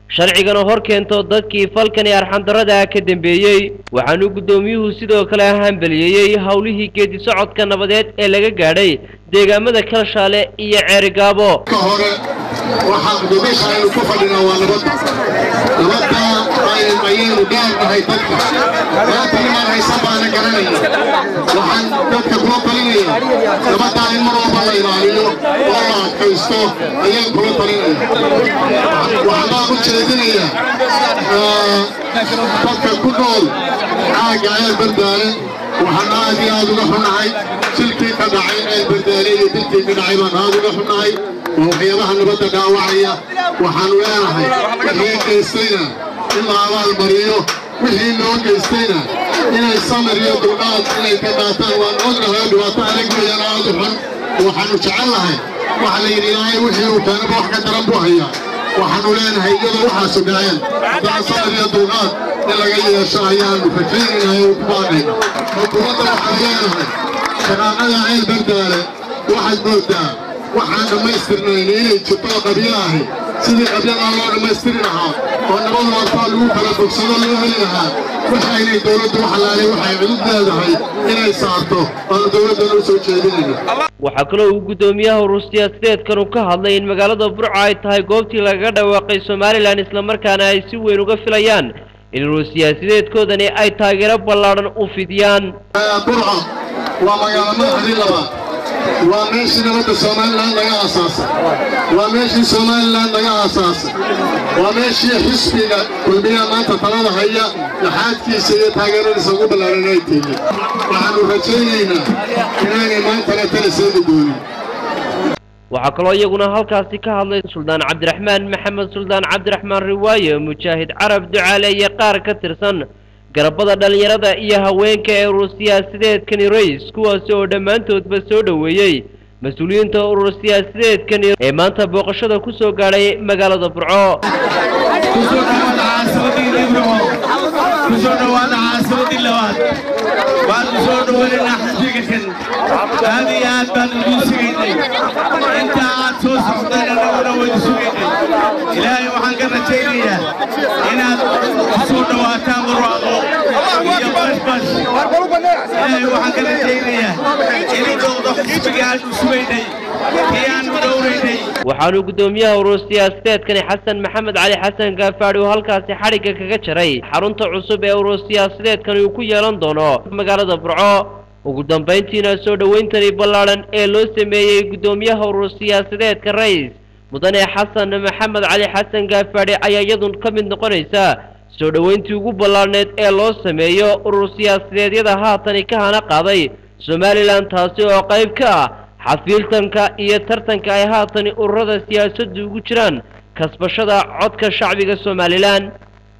sharcigana hor keento dadkii falkani arxandarrada ka dambeeyey. Waxaanu guddoomiyuhu sidoo kale hambeliyeeyey howlihii geedi socodka nabadeed ee laga gaadhay deegaamada Kalshaale iyo Ceerigaabo. Ka hore waxaa gobasha aynu ku fadhinaa waa nabadda. Nabadda ayaynu gaarnahay dadka maanta nimaan haysan baana garanaya. Waxaan dadka kula talinaya nabaddaa in mar walba la ilaaliyo oo la adkaysto ayaan kula talinaya. Waxaan baan u jeedinayaa dadka ku nool caagga Ceel Bardaale, waxaan aad iyo aad uga xunnahay shilkii ka dhacay Ceel Bardaale iyo dilkii ka dhacay baan aad uga xunnahay. Waa waxyaabaha nabadda dhaawacaya. Waxaanu leenahay wixii geystayna in la abaalmariyo, wixii loo geystayna inay samir iyo dulqaad inay ka qaataan. Waan ognahay oo dhibaato adag weeyaan aad u xun. Waxaanu jecel lahay, waxa la yidhi Ilaahay wixii uu keenaba wax ka daran buu hayaa. Waxaanu leenahay iyadoo waxaasu dhaceen haddana samir iyo dulqaad in laga yeesho ayaanu rajaynaynaa oo ku baaqayna xukuumadda. Waxaanu leenahay shaqaaqada Ceel Bardaale waxaad moodaa waxaan dhammaystirnayn inay jirto oo qabyo ahi. Sidii qabyadaa loo dhammaystiri lahaa oo nabad wartaa lagu kala bogsado loo heli lahaa, waxa inay dowladdu wax alaalay waxay cudud leedahay inay saarto aanu dowladdana u soo jeedinayna. Waxaa kaloo uu guddoomiyaha urur siyaasadeedkanu ka hadlay in magaalada Burco ay tahay goobtii lagaga dhawaaqay Somalilan, islamarkaana ay si weyn uga filayaan in urur siyaasadeedkoodani ay taageero ballaadhan u fidiyaan. Burco waa magaalo madaxdii labaad, waa meeshii nabadda Somalilan laga aasaasay, waa meeshii Somalilan laga aasaasay, waa meeshii xisbiga Kulmiyaha maanta talada haya laxaadkiisa iyo taageeradiisa ugu ballaaran ay tihiin. Waxaanu rajaynaynaa inaanay maantana tala seegi doonin. Waxaa kaloo iyaguna halkaasi ka hadlay Suldaan Cabdiraxmaan Maxamed Suldaan Cabdiraxmaan Riwaaye, Mujaahid Carab Ducaale iyo qaar ka tirsan garabada dhalinyarada iyo haweenka ee urur siyaasadeedkani Rays, kuwaasi oo dhammaantoodba soo dhoweeyey mas-uuliyiinta urur siyaasadeedkani ee maanta booqashada ku soo gaadhay magaalada Burco. Kusoo dhawaada caasimadii Burco, kusoo dhawaada caasimadii labaad. Waan kusoo dhawaynaynaa xisbiga kan, aad iyo aad baan idin sugaynay. Inta aad soo socdeen annaguna waynu sugaynay. Ilaahay waxaan ka rajaynayaa inaad kusoo dhawaataan barwaaqo iyo bashbash. Ilaahay waxaan ka rajaynayaa inuu noqdo xisbigii aanu sugaynay, kii aanu dhowraynay. Waxaanuu guddoomiyaha urur siyaasadeedkani Xasan Maxamed Cali Xasan Gaafaadhi uu halkaasi xadhigga kaga jaray xarunta cusub ee urur siyaasadeedkani uu ku yeelan doono magaalada Burco. Ugu dambayntiina soo dhowayntani ballaadhan ee loo sameeyey guddoomiyaha urur siyaasadeedka Rays Mudane Xasan Maxamed Cali Xasan Gaafaadhi ayaa iyadun ka mid noqonaysa soo dhoweyntii ugu ballaadhneed ee loo sameeyo urur siyaasadeedyada haatani ka hana qaaday Somalilan, taasi oo qayb ka ah xafiiltanka iyo tartanka ay haatani ururada siyaasaddu ugu jiraan kasbashada codka shacbiga Somalilan.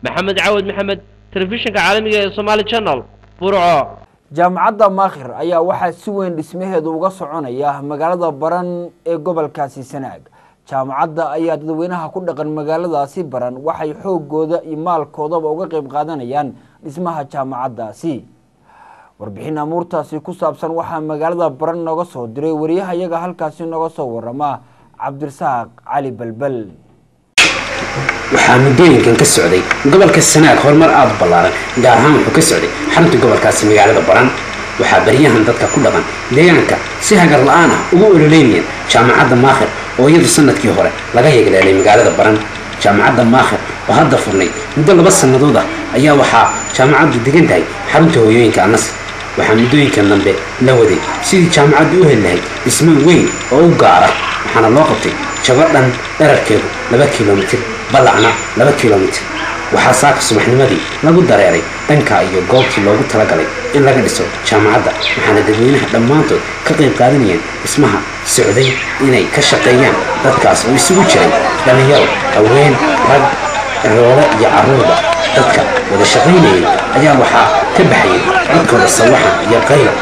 Maxamed Cawad Maxamed, telefishinka caalamiga ee Somali Channel, Burco. Jaamacadda Maakhir ayaa waxaa si weyn dhismaheedu uga soconaya magaalada Baran ee gobolkaasi Sanaag. Jaamacadda ayaa dadweynaha ku dhaqan magaaladaasi Baran waxay xoogooda iyo maalkoodaba uga qayb qaadanayaan dhismaha jaamacaddaasi. Warbixin amuurtaasi ku saabsan waxaa magaalada Baran nooga soo diray wariyaha iyaga halkaasi nooga soo warama, Cabdirasaaq Cali Balbal. Waxaa muddooyinkan ka socday gobolka Sanaag horumar aada u ballaaran, gaar ahaan wuxuu ka socday xarunta gobolkaasi magaalada Baran. Waxaa baryahan dadka ku dhaqan deegaanka si hagar la-aan ah ugu ololeynayeen jaamacadda Maakhir oo iyadu sanadkii hore laga yegleelay magaalada Baran. Jaamacadda Maakhir oo hadda furnayd muddo 2 sannadood ah ayaa waxaa jaamacaddu degan tahay xarunta hooyooyinka Anasr. Waxaa muddooyinkan dambe la waday sidii jaamacaddu u heli lahayd dhismo weyn oo u gaar ah, waxaana loo qabtay jago dhan dherarkeedu 2 kilomitir, ballacna 2 kilomitir. Waxaa saaka subaxnimadii lagu dareeray dhanka iyo goobtii loogu talagalay in laga dhiso jaamacadda, waxaana dadweynaha dhammaantood ka qayb qaadanayeen dhismaha socday inay ka shaqeeyaan, dadkaas oo isugu jiray dhallinyaro, haween, rag, roole iyo carruurba. Dadka wada shaqaynayay ayaa waxaa ka baxayay codkooda sawaxan iyo qaylo.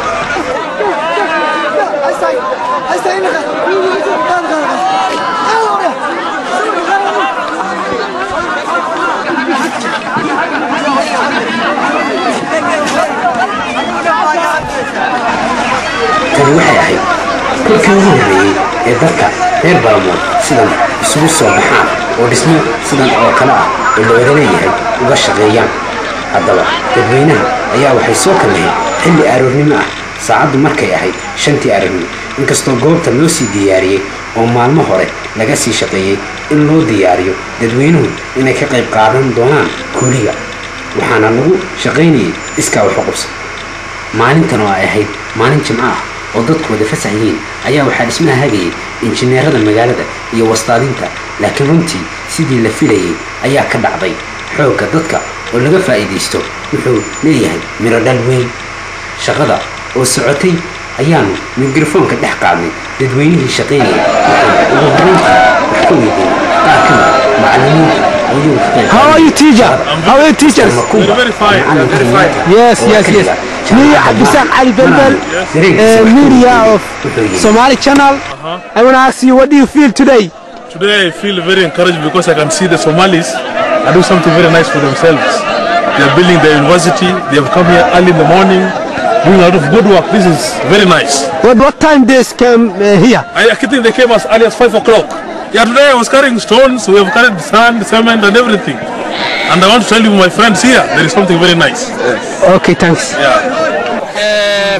Tani waxay ahayd kolkii ugu horreeyey ee dadka reer Baramood sidan isugu soo baxaan oo dhismo sidan oo kale ah oo la wada leeyahay uga shaqeeyaan. Haddaba dadweynaha ayaa waxay soo kalaheen xilli aroornimo ah, saacaddu markay ahayd 5tii aroornimo, inkastoo goobta loo sii diyaariyey oo maalmo hore laga sii shaqeeyey in loo diyaariyo dadweynuhu inay ka qayb qaadan doonaan kuuliga, waxaana lagu shaqaynayay iskaa wax u qabso. Maalintan oo ay ahayd maalin jimco ah oo dadku wada fasax yihiin ayaa waxaa dhismaha hagayay injineerada magaalada iyo wastaadinta, laakiin runtii sidii la filayay ayaa ka dhacday. Xoogga dadka oo laga faa'iidaysto wuxuu leeyahay miro dhal weyn. Shaqada oo socotay ayaanu mikrofoonka dhex qaadnay dadweynihii shaqaynayay, waxaana ugu horreyntii wax ka weydiinay qaar ka mid ah macallimiinta oo iyagu ka qayb How are you, teacher? How are you, teachers? Makumba, macalinka Yes, yes, yes. Me, Abdisak Ali Belbel, media of Somali Channel. I want to ask you, what do you feel today? Today I feel very encouraged because I can see the Somalis are doing something very nice for themselves. They are building their university. They have come here early in the morning, doing a lot of good work. This is very nice. What time this came here? I think they came as early as 5 o'clock. Yeah, today I was carrying stones, we have carried sand, cement and everything. And I want to tell you, my friends here, there is something very nice. Okay, thanks. Yeah.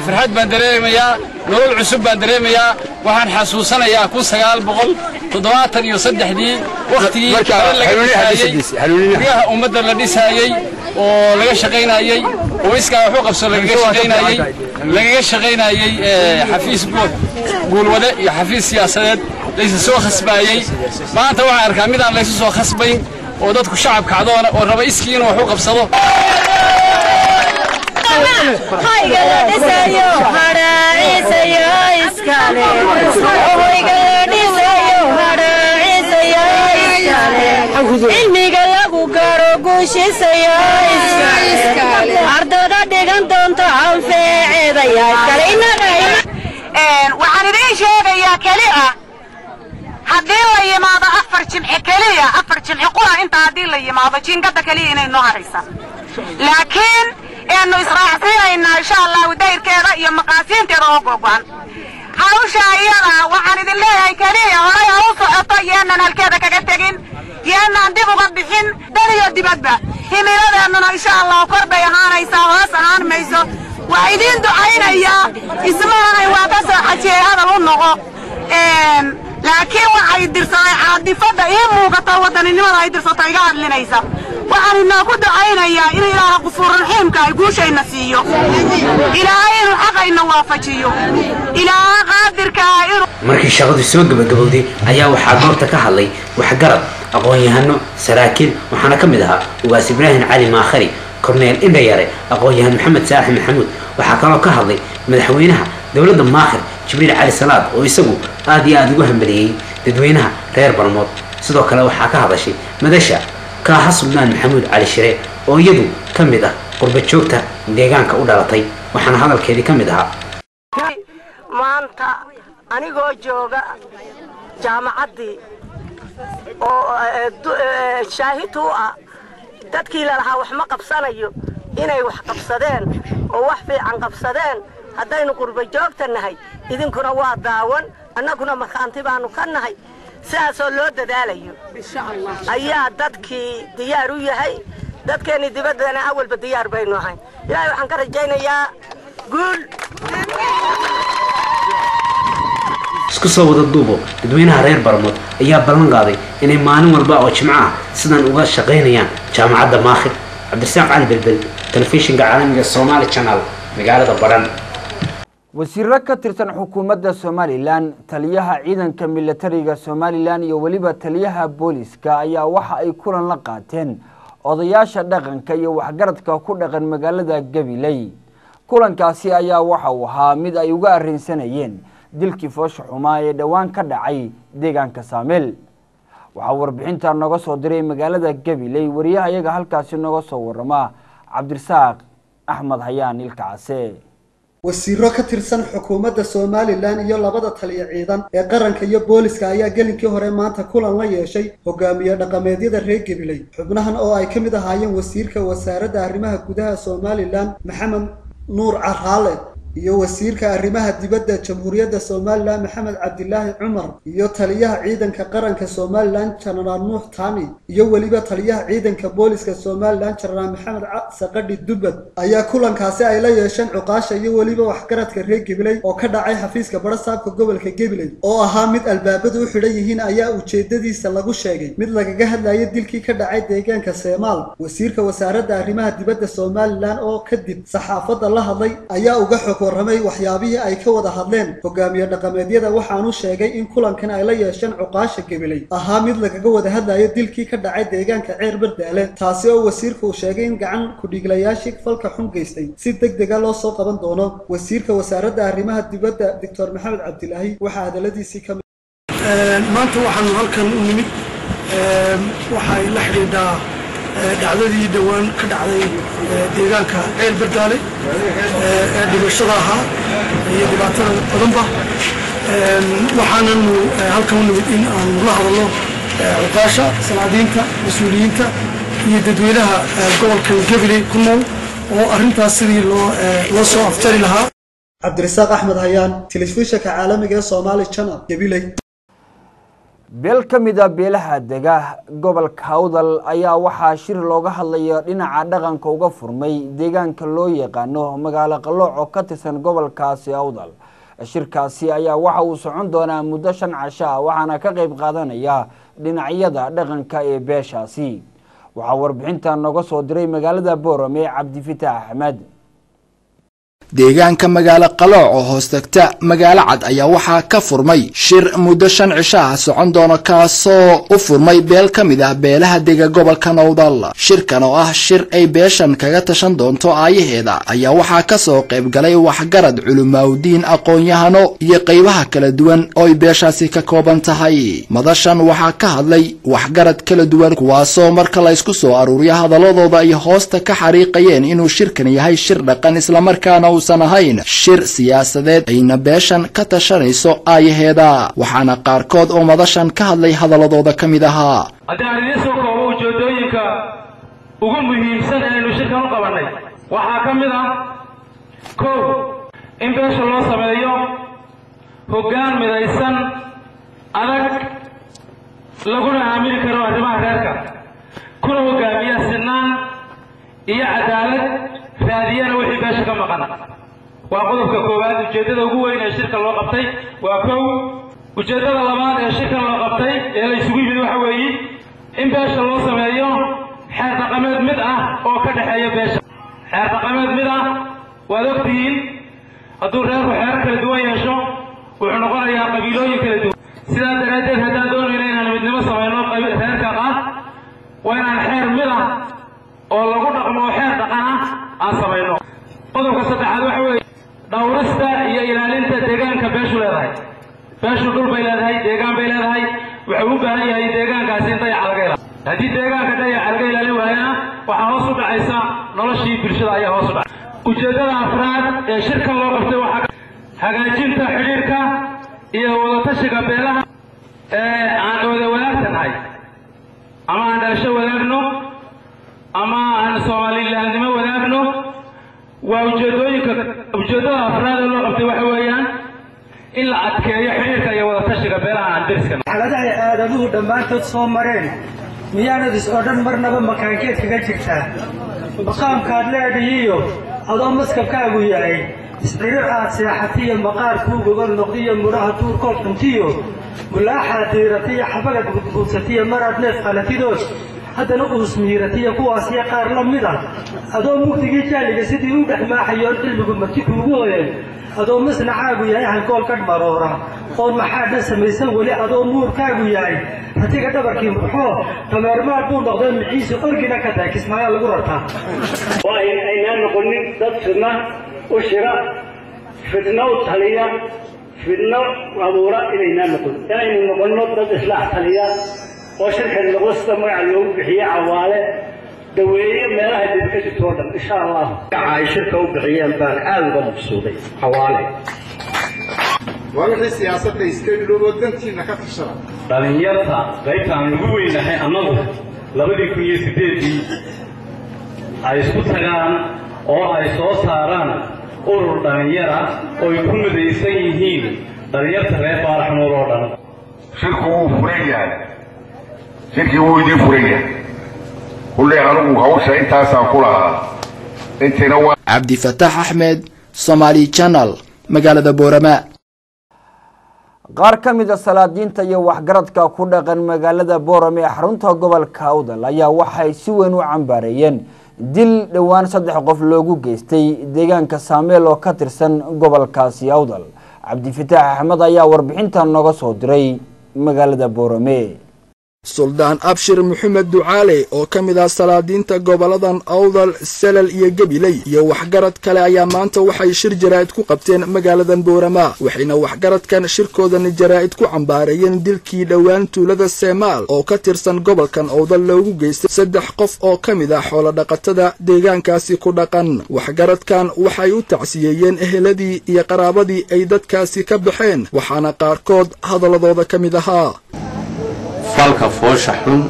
Farxad baan dareemayaa, nolol cusub baan dareemayaa. Waxaan xasuusanayaa 1973dii wakhtigii laga dhisaayey guryaha ummadda la dhisaayey oo laga shaqaynayey oo iskaa wax u qabso lagaga shaqaynayey xafiis guulwade iyo xafiis siyaasadeed laysu soo khasbaayey. Maanta waxaan arkaa midaan laysu soo khasbayn oo dadku shacab kacdoona oo raba iskii inuu wax u qabsado. Hoyga la dhisayo hadhaaciisayo iskale, hoyga la dhisayo hadhaaciisayo iskale, cilmiga lagu garo guushiisayo iskale, ardada dhigan doonto anfeceedaya iskale. Waxaan idiin sheegayaa keli ah, haddii la yimaado 4 jimce keliya, 4 jimce qura inta haddii la yimaado, jiingada keliya inay noo haraysa, laakiin eenu israacsiinaynaa insha Allahu dayrkeeda iyo maqaasiinteeda oo googo'an hawsha iyada. Waxaan idin leeyahay keliya horay ha u socoto, yeenan halkeeda kaga tegin, yeenaan dib uga bixin dal iyo dibadba. Himiladeennuna insha Allahu kor bay ahaanaysaa, hoos ahaan mayso. Waa idiin ducaynayaa, ismahanay waa ka soo xajiyey hadal u noqo, laakiin waxay dirsaday caadifadda ii muuqata wadaninimada ay dirsata iga hadlinaysa. Waxaan inooku ducaynayaa in Ilaaha qufuurraxiimka ay guushayna siiyo, Ilaahay inuu xaqayna waafajiyo, Ilaaha qaadirka ah inuu Markii shaqadu soo gabagabowday ayaa waxaa goobta ka hadlay waxgarad, aqoon-yahano, saraakiil, waxaana ka mid ahaa Ugaas Ibraahim Cali Maakhari, Korneel Indhayare, aqoon-yahan Maxamed Saalax Maxamuud. Waxaa kaloo ka hadlay madaxweynaha dowladda Maakhir Jibriil Cali Salaad oo isagu aad iyo aada ugu hambaliyey dadweynaha reer Barmood. Sidoo kale waxaa ka hadashay madasha Kaaha Suldaan Maxamuud Cali Shire oo iyadu ka mid ah qurba joogta deegaanka u dhalatay, waxaana hadalkeedii ka mid ahaa: Maanta anigoo jooga jaamacaddii oo shaahid u ah dadkii lalahaa wax ma qabsanayo inay wax qabsadeen oo wax fiican qabsadeen, haddaynu qurba joogta nahay, idinkuna waa daawan, annaguna markhaanti baanu ka nahay. Sidaasoo loo dadaalayo ayaa dadkii diyaar u yahay, dadkeenni dibaddana awalba diyaar baynu ahayn. Ilaahay waxaan ka rajaynayaa Guul. Isku soo wada duubo, dadweynaha reer Baramood ayaa ballan qaaday inay maalin walba oo jimco ah sidan uga shaqaynayaan jaamacadda Maakhir. Cabdirasaaq Cali Belbel, telefishinka caalamiga Somali Channel, magaalada Badhan. Wasiiro ka tirsan xukuumadda Somalilan, taliyaha ciidanka militariga Somalilan iyo weliba taliyaha booliska ayaa waxa ay kulan la qaateen odayaasha dhaqanka iyo waxgaradka ku dhaqan magaalada Gabiley. Kulankaasi ayaa waxa uu ahaa mid ay uga arrinsanayeen dilkii foosha xumaa ee dhowaan ka dhacay deegaanka Saameel. Waxaa warbixinta nooga soo diray magaalada Gabiley wariyaha iyaga halkaasi nooga soo warama, Cabdirasaaq Axmed Hayaan Ilkacase. Wasiiro ka tirsan xukuumadda Somalilan iyo labada taliya ciidan ee qaranka iyo booliska ayaa gelinkii hore maanta kulan la yeeshay hogaamiye dhaqameedyada reer Gabiley. Xubnahan oo ay ka mid ahaayeen wasiirka wasaaradda arrimaha gudaha Somalilan Maxamed Nuur Caraale iyo wasiirka arrimaha dibadda Jamhuuriyadda Somalilan Maxamed Cabdilaahi Cumar iyo taliyaha ciidanka qaranka Somalilan Jenaraal Nuux Taani iyo weliba taliyaha ciidanka booliska Somalilan Jenaraal Maxamed Saqadhi Dubad, ayaa kulankaasi ay la yeesheen cuqaasha iyo weliba waxgaradka reer Gabiley oo ka dhacay xafiiska barasaabka gobolka Gabiley, oo ahaa mid albaabadu u xidhan yihiin, ayaa ujeedadiisa lagu sheegay mid lagaga hadlayo dilkii ka dhacay deegaanka Seemaal. Wasiirka wasaaradda arrimaha dibadda Somalilan oo kadib saxaafadda la hadlay ayaa uga xog warramay waxyaabihii ay ka wada hadleen hogaamiye dhaqameedyada, waxaanu sheegay in kulankan ay la yeesheen cuqaasha Gabiley ahaa mid lagaga wada hadlayo dilkii ka dhacay deegaanka Ceer Bardaale, taasi oo wasiirku uu sheegay in gacan ku-dhiiglayaashii falka xun geystay si degdega loo soo qaban doono. Wasiirka wasaaradda arrimaha dibadda Doctor Maxamed Cabdilaahi waxaa hadaladiisii ka Maanta waxaanu halkan u nimid waxay la xidhiidhaa dhacdadii dhowaan ka dhacday deegaanka Ceel Bardaale ee dhimashada ahaa iyo dhibaatada badanba. Waxaananu halkan u nimid in aanu la hadalno cuqaasha, salaadiinta, mas-uuliyiinta iyo dadweynaha gobolkan Gabiley ku nool oo arrintaas sidii loo soo aftari lahaa. Cabdirasaaq Axmed Hayaan, telefishinka caalamiga ee Somali Channel, Gabiley. Beel ka mid a beelaha dega gobolka Hawdal ayaa waxaa shir looga hadlayo dhinaca dhaqanka uga furmay deegaanka loo yaqaano magaalo Qalooc oo ka tirsan gobolkaasi Hawdal. Shirkaasi ayaa waxa uu socon doonaa muddo 5 casho ah, waxaana ka qayb qaadanaya dhinacyada dhaqanka ee beeshaasi. Waxaa warbixinta nooga soo diray magaalada Boorame Cabdifitaax Axmed. Deegaanka magaalo Qalooc oo hoos tagta magaalo Cad ayaa waxaa ka furmay shir muddo 5 cisho ah socon doono, kaasoo u furmay beel ka mid ah beelaha dega gobolka Nowdal. Shirkan oo ah shir ay beeshan kaga tashan doonto aayaheeda ayaa waxaa kasoo qayb galay waxgarad, culimaawdiin, aqoon-yahano iyo qaybaha kala duwan oo ay beeshaasi ka kooban tahay. Madashan waxaa ka hadlay waxgarad kala duwan, kuwaasoo marka la isku soo aruuriyo hadaladooda ay hoosta ka xariiqayeen inuu shirkan yahay shir dhaqan, islamarkaana uusan ahayn shir siyaasadeed, ayna beeshan ka tashanayso aayaheeda. Waxaana qaarkood oo madashan ka hadlay hadaladooda ka mid ahaa: Haddii aan idiin soo koobo ujeeddooyinka ugu muhiimsan ee aynu shirkan u qabannay, waxaa ka mid ah: 1, in beesha loo sameeyo hoggaan midaysan, adag, laguna aamini karo arrimaha reerka, kuna hoggaamiya sinaan iyo cadaalad, raadiyana wixii beesha ka maqan. Waa qodobka koowaad. Ujeeddada ugu weyn ee shirka loo qabtay waa 1. Ujeeddada labaad ee shirkan loo qabtay ee la isugu yimid waxa weeye in beesha loo sameeyo xeer dhaqameed mid ah oo ka dhexeeya beesha. Xeer dhaqameed mid ah, waad ogtihiin, hadduu reerku xeerar kala duwan yeesho wuxuu noqonayaa qabiilooyin kala duwan. Sidaa daraaddeed, haddaan doonayno inaan midnimo samayno reerka ah, waa inaan xeer mid ah oo lagu dhaqmo oo xeer dhaqan ah aan samayno. Qodobka saddexaad waxa weeye dhowrista iyo ilaalinta deegaanka beeshu leedahay. Beeshu dhul bay leedahay, deegaan bay leedahay. Wuxuu u baahan yahay deegaankaasi in dayaca laga ilaaliyo. Haddii deegaanka dayaca laga ilaalin waayana, waxaa hoos u dhacaysa noloshii bulshada ayaa hoos u dhacay. Ujeeddada afraad ee shirkan loo qabtay waxaa hagaajinta xidhiirka iyo wadatashiga beelaha ee aan wada wadaagta nahay, ama aan dhalasho wadaagno ama aan Soomalilaannimo wadaagno. Waa ujeedooyinka. Ujeeddada afraad ee loo qabtay waxa weeyaan in la adkeeyo xidhiirka iyo wadatashiga beelaha aan deriska. Xaaladaha aadamuhu dhammaantood soo mareen, miyaanad is odhan marnaba makaankeed kaga jirtaa maqaamkaad leedhiyiyo adoo maskabkaagu yahay Iscirir aad seexatiyo maqaarkuu gogol noqdiyo mudhaha duurkood cuntiyo mulaaxaad diiratiyo xabagad gudguudsatiyo maraad neef qalatidood haddana uusmiiratiyo kuwaasiyo qaar la mid ah, adoo mugdigii jaaliga sidii u dhex maaxayoon cilmigu marti kuugu hoyeen, adoo masnacaagu yahay hankool kadh maroora oon maxaa dhan samaysan weli, adoo nuurkaagu yahay ratiga dhabarkii murxoo dameermaad buu noqdee miciise orgina ka tahay Kismaayaa lagu rartaa. Waa in aynaan noqonin dad fidna u shira, fidno u taliya, fidno abuura inaynaan noqon, inaynu noqonno dad islaax taliya oo shirkan noqdo sida magaca loogu bixiye Cawaale daweeye meelaha dib ka jirto oo dhan, insha Allah. Magaca ay shirka u bixiyeen baan aada uga mabsuuday, Cawaale. Waa wixii siyaasadda iska iloobo, dantiina ka tashada. Dhalinyarta qaybta aan ugu weynahay annagu 2008-dii ay isku tagaan oo ay soo saaraan urur dhalinyara oo ay ku midaysan yihiin dhalinyarta reer Faarax Nuur oo dhan. Shirku wuu furan yahay, shirkii wuu idiin furan yahay. Kulley anigu hawsha intaasaan ku lahaa, intiina waa. Cabdifataax Axmed, Somali Channel, magaalada Boorama. Qaar ka mid a salaadiinta iyo waxgaradka ku dhaqan magaalada Boorame ee xarunta gobolka Awdal ayaa waxay si weyn u cambaareeyeen dil dhowaan saddex qof loogu geystay deegaanka Saameel oo ka tirsan gobolkaasi Awdal. Cabdifataax Axmed ayaa warbixintan nooga soo diray magaalada Boorame. Suldaan Abshir Maxamed Ducaale oo ka mid ah salaadiinta goboladan Awdal, Salal iyo Gabiley iyo waxgarad kale ayaa maanta waxay shir jaraa'id ku qabteen magaaladan Boorama, waxayna waxgaradkan shirkoodan jaraa'id ku cambaareeyeen dilkii dhowaan tuulada Seemaal oo ka tirsan gobolkan Awdal loogu geystay saddex qof oo ka mid ah xoolo dhaqatada deegaankaasi ku dhaqan. Waxgaradkan waxay u tacsiyeeyeen eheladii iyo qaraabadii ay dadkaasi ka baxeen, waxaana qaarkood hadaladooda ka mid ahaa: Falka foosha xun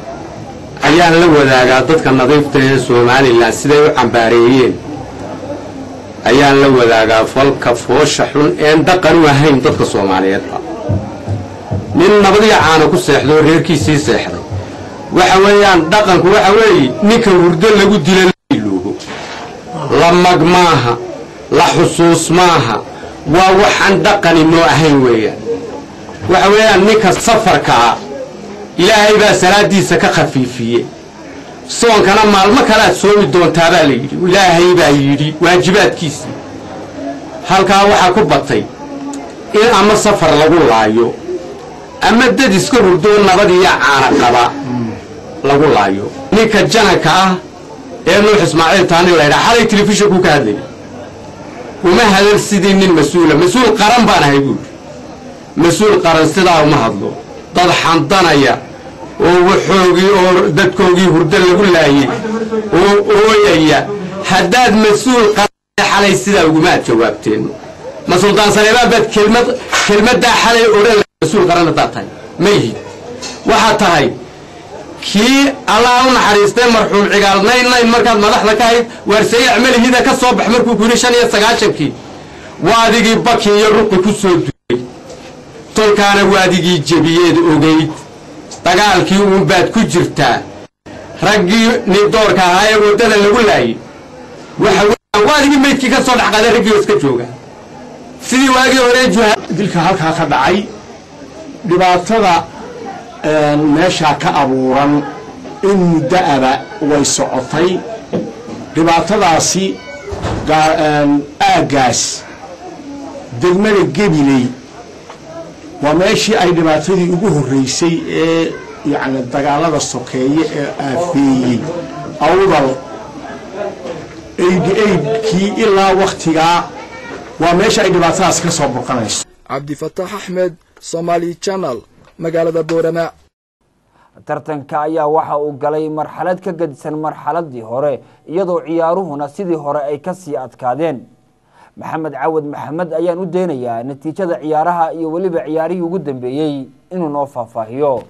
ayaan la wadaagaa dadka nadiifta ee Somaliland siday u cambaareeyeen ayaan la wadaagaa falka foosha xun een dhaqan u ahayn dadka Soomaaliyeedba. Nin nabadiyo caana ku seexdo oo reerkiisii seexday, waxa weeyaan dhaqanku waxa weeye ninka hurdo lagu dilo iloobo, la mag maaha, la xusuus maaha, waa waxaan dhaqani noo ahayn weeyaan. Waxa weeyaan ninka safarka ah Ilaahay baa salaadiisa ka khafiifiye, soonkana maalmo kalead soomi doontaabaa la yidhi, Ilaahay baa yidhi waajibaadkiisii. Halkaa waxaa ku batay in ama safar lagu laayo ama dad iska hurdoo nabad iyo caana qaba lagu laayo. Ninka jananka ah ee Nuux Ismaaciil Taani laydhaa xalay telefishinkuu ka hadlayay, uma hadal sidii nin mas-uula. Mas-uul qaran baan ahay buuri, mas-uul qaran sidaa uma hadlo. Dad xandanaya oo waxoogii oo dadkoogii hurdo lagu laayey oo ooyaya, haddaad mas-uul qaran xalay sidaa ugumaad jawaabteen. Ma Suldaan Saleebaan baad kelmad kelmaddaa xalay odhan? Mas-uul qaran haddaad tahay ma yihid. Waxaad tahay kii Allah u naxariistay marxuum Cigaal 99 markaad madaxda ka hayd, waarseeye acmalihida ka soo bax markuu ku yidhi 95-kii, waadigii baki iyo ruqi ku soo duulay, tolkaana waadigii jebiyeed ogeyd. Dagaalkii uunbaad ku jirtaa. Raggii nindoorka ahaa ee waddada lagu laayay, waxa weeyaan waadigii meydkii ka soo dhex qaaday raggii oo iska jooga sidii waagii hore juha. Dilka halkaa ka dhacay, dhibaatada meeshaa ka abuuran in muddo aba way socotay. Dhibaatadaasi aaggaas degmada Gebiley waa meeshii ay dhibaatadii ugu horreysay ee yacni dagaalada sokeeye ee aafeeyey Awdal 88-kii ilaa wakhtigaa, waa meesha ay dhibaatadaasi ka soo burqanayso. Cabdifataax Axmed, Somali Channel, magaalada Boorama. Tartanka ayaa waxa uu galay marxalad ka gedisan marxaladii hore, iyadoo ciyaaruhuna sidii hore ay kasii adkaadeen. Maxamed Cawad Maxamed ayaan u daynayaa natiijada ciyaaraha iyo weliba ciyaarihii ugu dambeeyey inuu noo faahfaahiyo.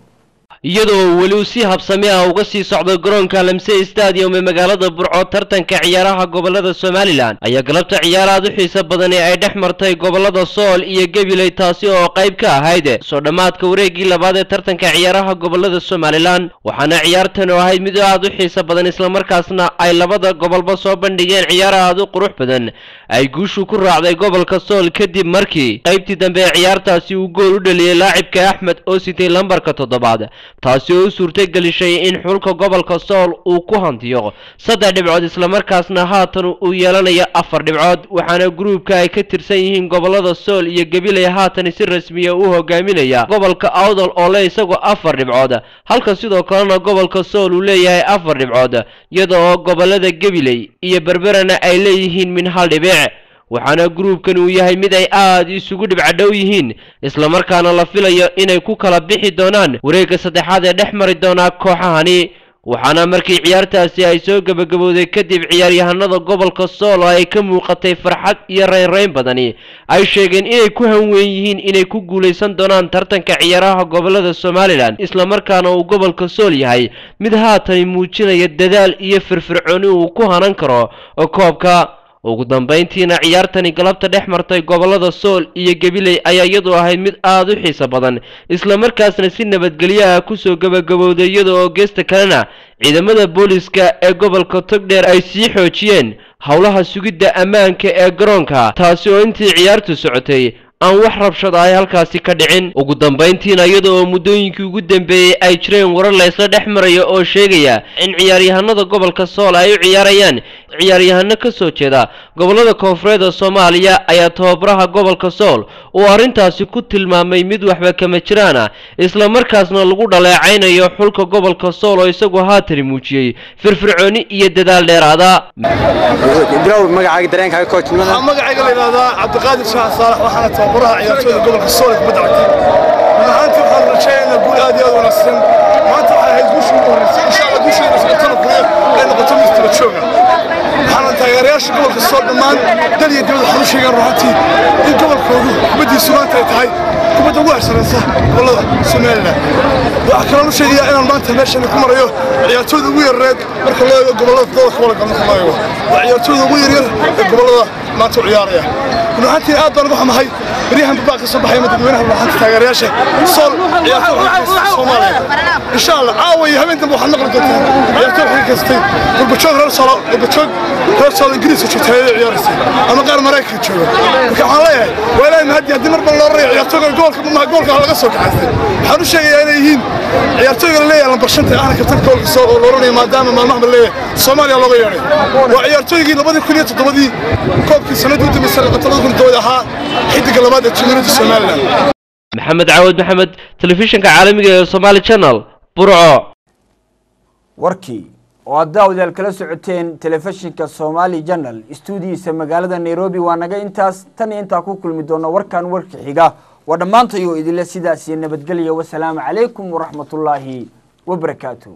Iyadoo weli si habsami ah uga sii socdo garoonka Lamse Stadium ee magaalada Burco tartanka ciyaaraha gobolada Somaliland ayaa galabta ciyaar aad u xiiso badan ee ay dhex martay gobolada Sool iyo Gabiley, taasi oo qayb ka ahayd soo dhammaadka wareegii labaad ee tartanka ciyaaraha gobolada Somaliland. Waxaana ciyaartan oo ahayd mid aad u xiiso badan, isla markaasna ay labada gobolba soo bandhigeen ciyaar aad u qurux badan, ay guushu ku raacday gobolka Sool kadib markii qaybtii dambe ee ciyaartaasi uu gool u dhaliyay laacibka Axmed oo sitay lambarka 7, taasi oo u suurtay gelishay in xulka gobolka Sool uu ku hantiyo 3 dhibcood, isla markaasna haatan uu yeelanayo 4 dhibcood. Waxaana gruubka ay ka tirsan yihiin gobolada Sool iyo Gabiley haatan si rasmi ah u hogaaminaya gobolka Awdal oo leh isagoo 4 dhibcood, halka sidoo kalena gobolka Sool uu leeyahay 4 dhibcood, iyadoo gobolada Gabiley iyo Berberana ay leeyihiin min 1 dhibic. Waxaana gruubkan uu yahay mid ay aad isugu dhibcadhow yihiin, isla markaana la filayo inay ku kala bixi doonaan wareegga saddexaad ee dhex mari doona kooxahani. Waxaana markii ciyaartaasi ay soo gabagabowday kadib ciyaaryahanada gobolka Sool oo ay ka muuqatay farxad iyo raynrayn badani ay sheegeen inay ku hanweyn yihiin inay ku guuleysan doonaan tartanka ciyaaraha gobolada Somaliland, isla markaana uu gobolka Sool yahay mid haatan muujinaya dadaal iyo firfircooni uu ku hanan karo koobka. Ugu dambeyntiina ciyaartani galabta dhex martay gobolada Sool iyo Gabiley ayaa iyadu ahayd mid aad u xiiso badan, isla markaasna si nabadgelyo ah ku soo gabagabowday, iyada oo geesta kalena ciidamada booliska ee gobolka Togdheer ay sii xoojiyeen howlaha sugidda ammaanka ee garoonka, taasi oo intii ciyaartu socotay aan wax rabshad ay halkaasi ka dhicin. Ugu dambeyntiina iyada oo muddooyinkii ugu dambeeyey ay jireen warar la isla dhex marayo oo sheegaya in ciyaaryahanada gobolka Sool ay u ciyaarayaan ciyaaryahano ka soo jeeda gobolada koonfureed ee Soomaaliya, ayaa tababaraha gobolka Sool uu arrintaasi ku tilmaamay mid waxba kama jiraan ah, isla markaasna lagu dhaleecaynayo xulka gobolka Sool oo isagu haatan muujiyey firfircooni iyo dadaal dheeraada. Bilow magacaaga, dareenkaaga koojnimada. Waxaa magacayga la yidhahdaa Cabdiqaadir Shaax Saalax, waxaana tababaraha ciyaartooyda gobolka Sool ee kubadda cagta. Run ahaantii waxaan rajaynaynaa guul aad iyo aad wanaagsan. Maanta waxay ahayd guushii ugu horreysay. Insha Allah guusheena socotana kuliya ay noqoto mid isdaba jooga. Waxaana taageerayaasha gobolka Sool dhammaan dal iyo dibadda waxaan u sheegaan run ahaantii in gobolkoodu kubaddiisu maanta ay tahay kubadda ugu hersaraysa gobollada Somaliland. Waxaa kaloo u sheegayaa inaan maanta meeshan ku marayo ciyaartooyda ugu yareed marka loo eego gobollada gobolka wala marka loo eego, waa ciyaartooyda ugu yaryar ee gobollada maanta u ciyaaraya. Run ahaantii aad baan uga xumahay baryahan baa ka soo baxay dadweynaha, run ahaantii taageerayaasha Sool ciyaartooy waxay Soomaaliya. Insha Allah caawa iyo habeen dambe waxaad maqli doontaa ciyaartooy waxay kastay qurbajoog reer Sool, qurbajoog reer Sool Ingiriiska joogta ay ciyaaraysa ama qaar Mareykanka jooga. Marka waxaan leeyahay waa Ilaahay mahadi haddii marba loo rarayo ciyaartooyga gobolka ma gobolka laga soo kaxaystay. Waxaan u sheegayaa inay yihiin ciyaartooyga la leeyahay lambar 5 ahna kabtanka gobolka Sool oo la oranayo maadaama maalmahan la leeyahay Soomaaliya looga yeedhay, waa ciyaartooygii 2007 koobkii sanadii u dambeysay 2007 ahaa xidiga labaad ee Jamhuuriyadda Somaliland. Maxamed Caawad Maxamed, telefishinka caalamiga ee Somali Channel, Burco. Warkii oo aad daawadayaal kala socoteen telefishinka Somali Channel istuudiyiisa magaalada Nairobi waa naga intaas. Tan iyo intaa ku kulmi doono warkan warka xiga, waa dhammaantayoo idinle sidaas iyo nabadgelya. Wasalaamu calaykum waraxmatullaahi wabarakaatu.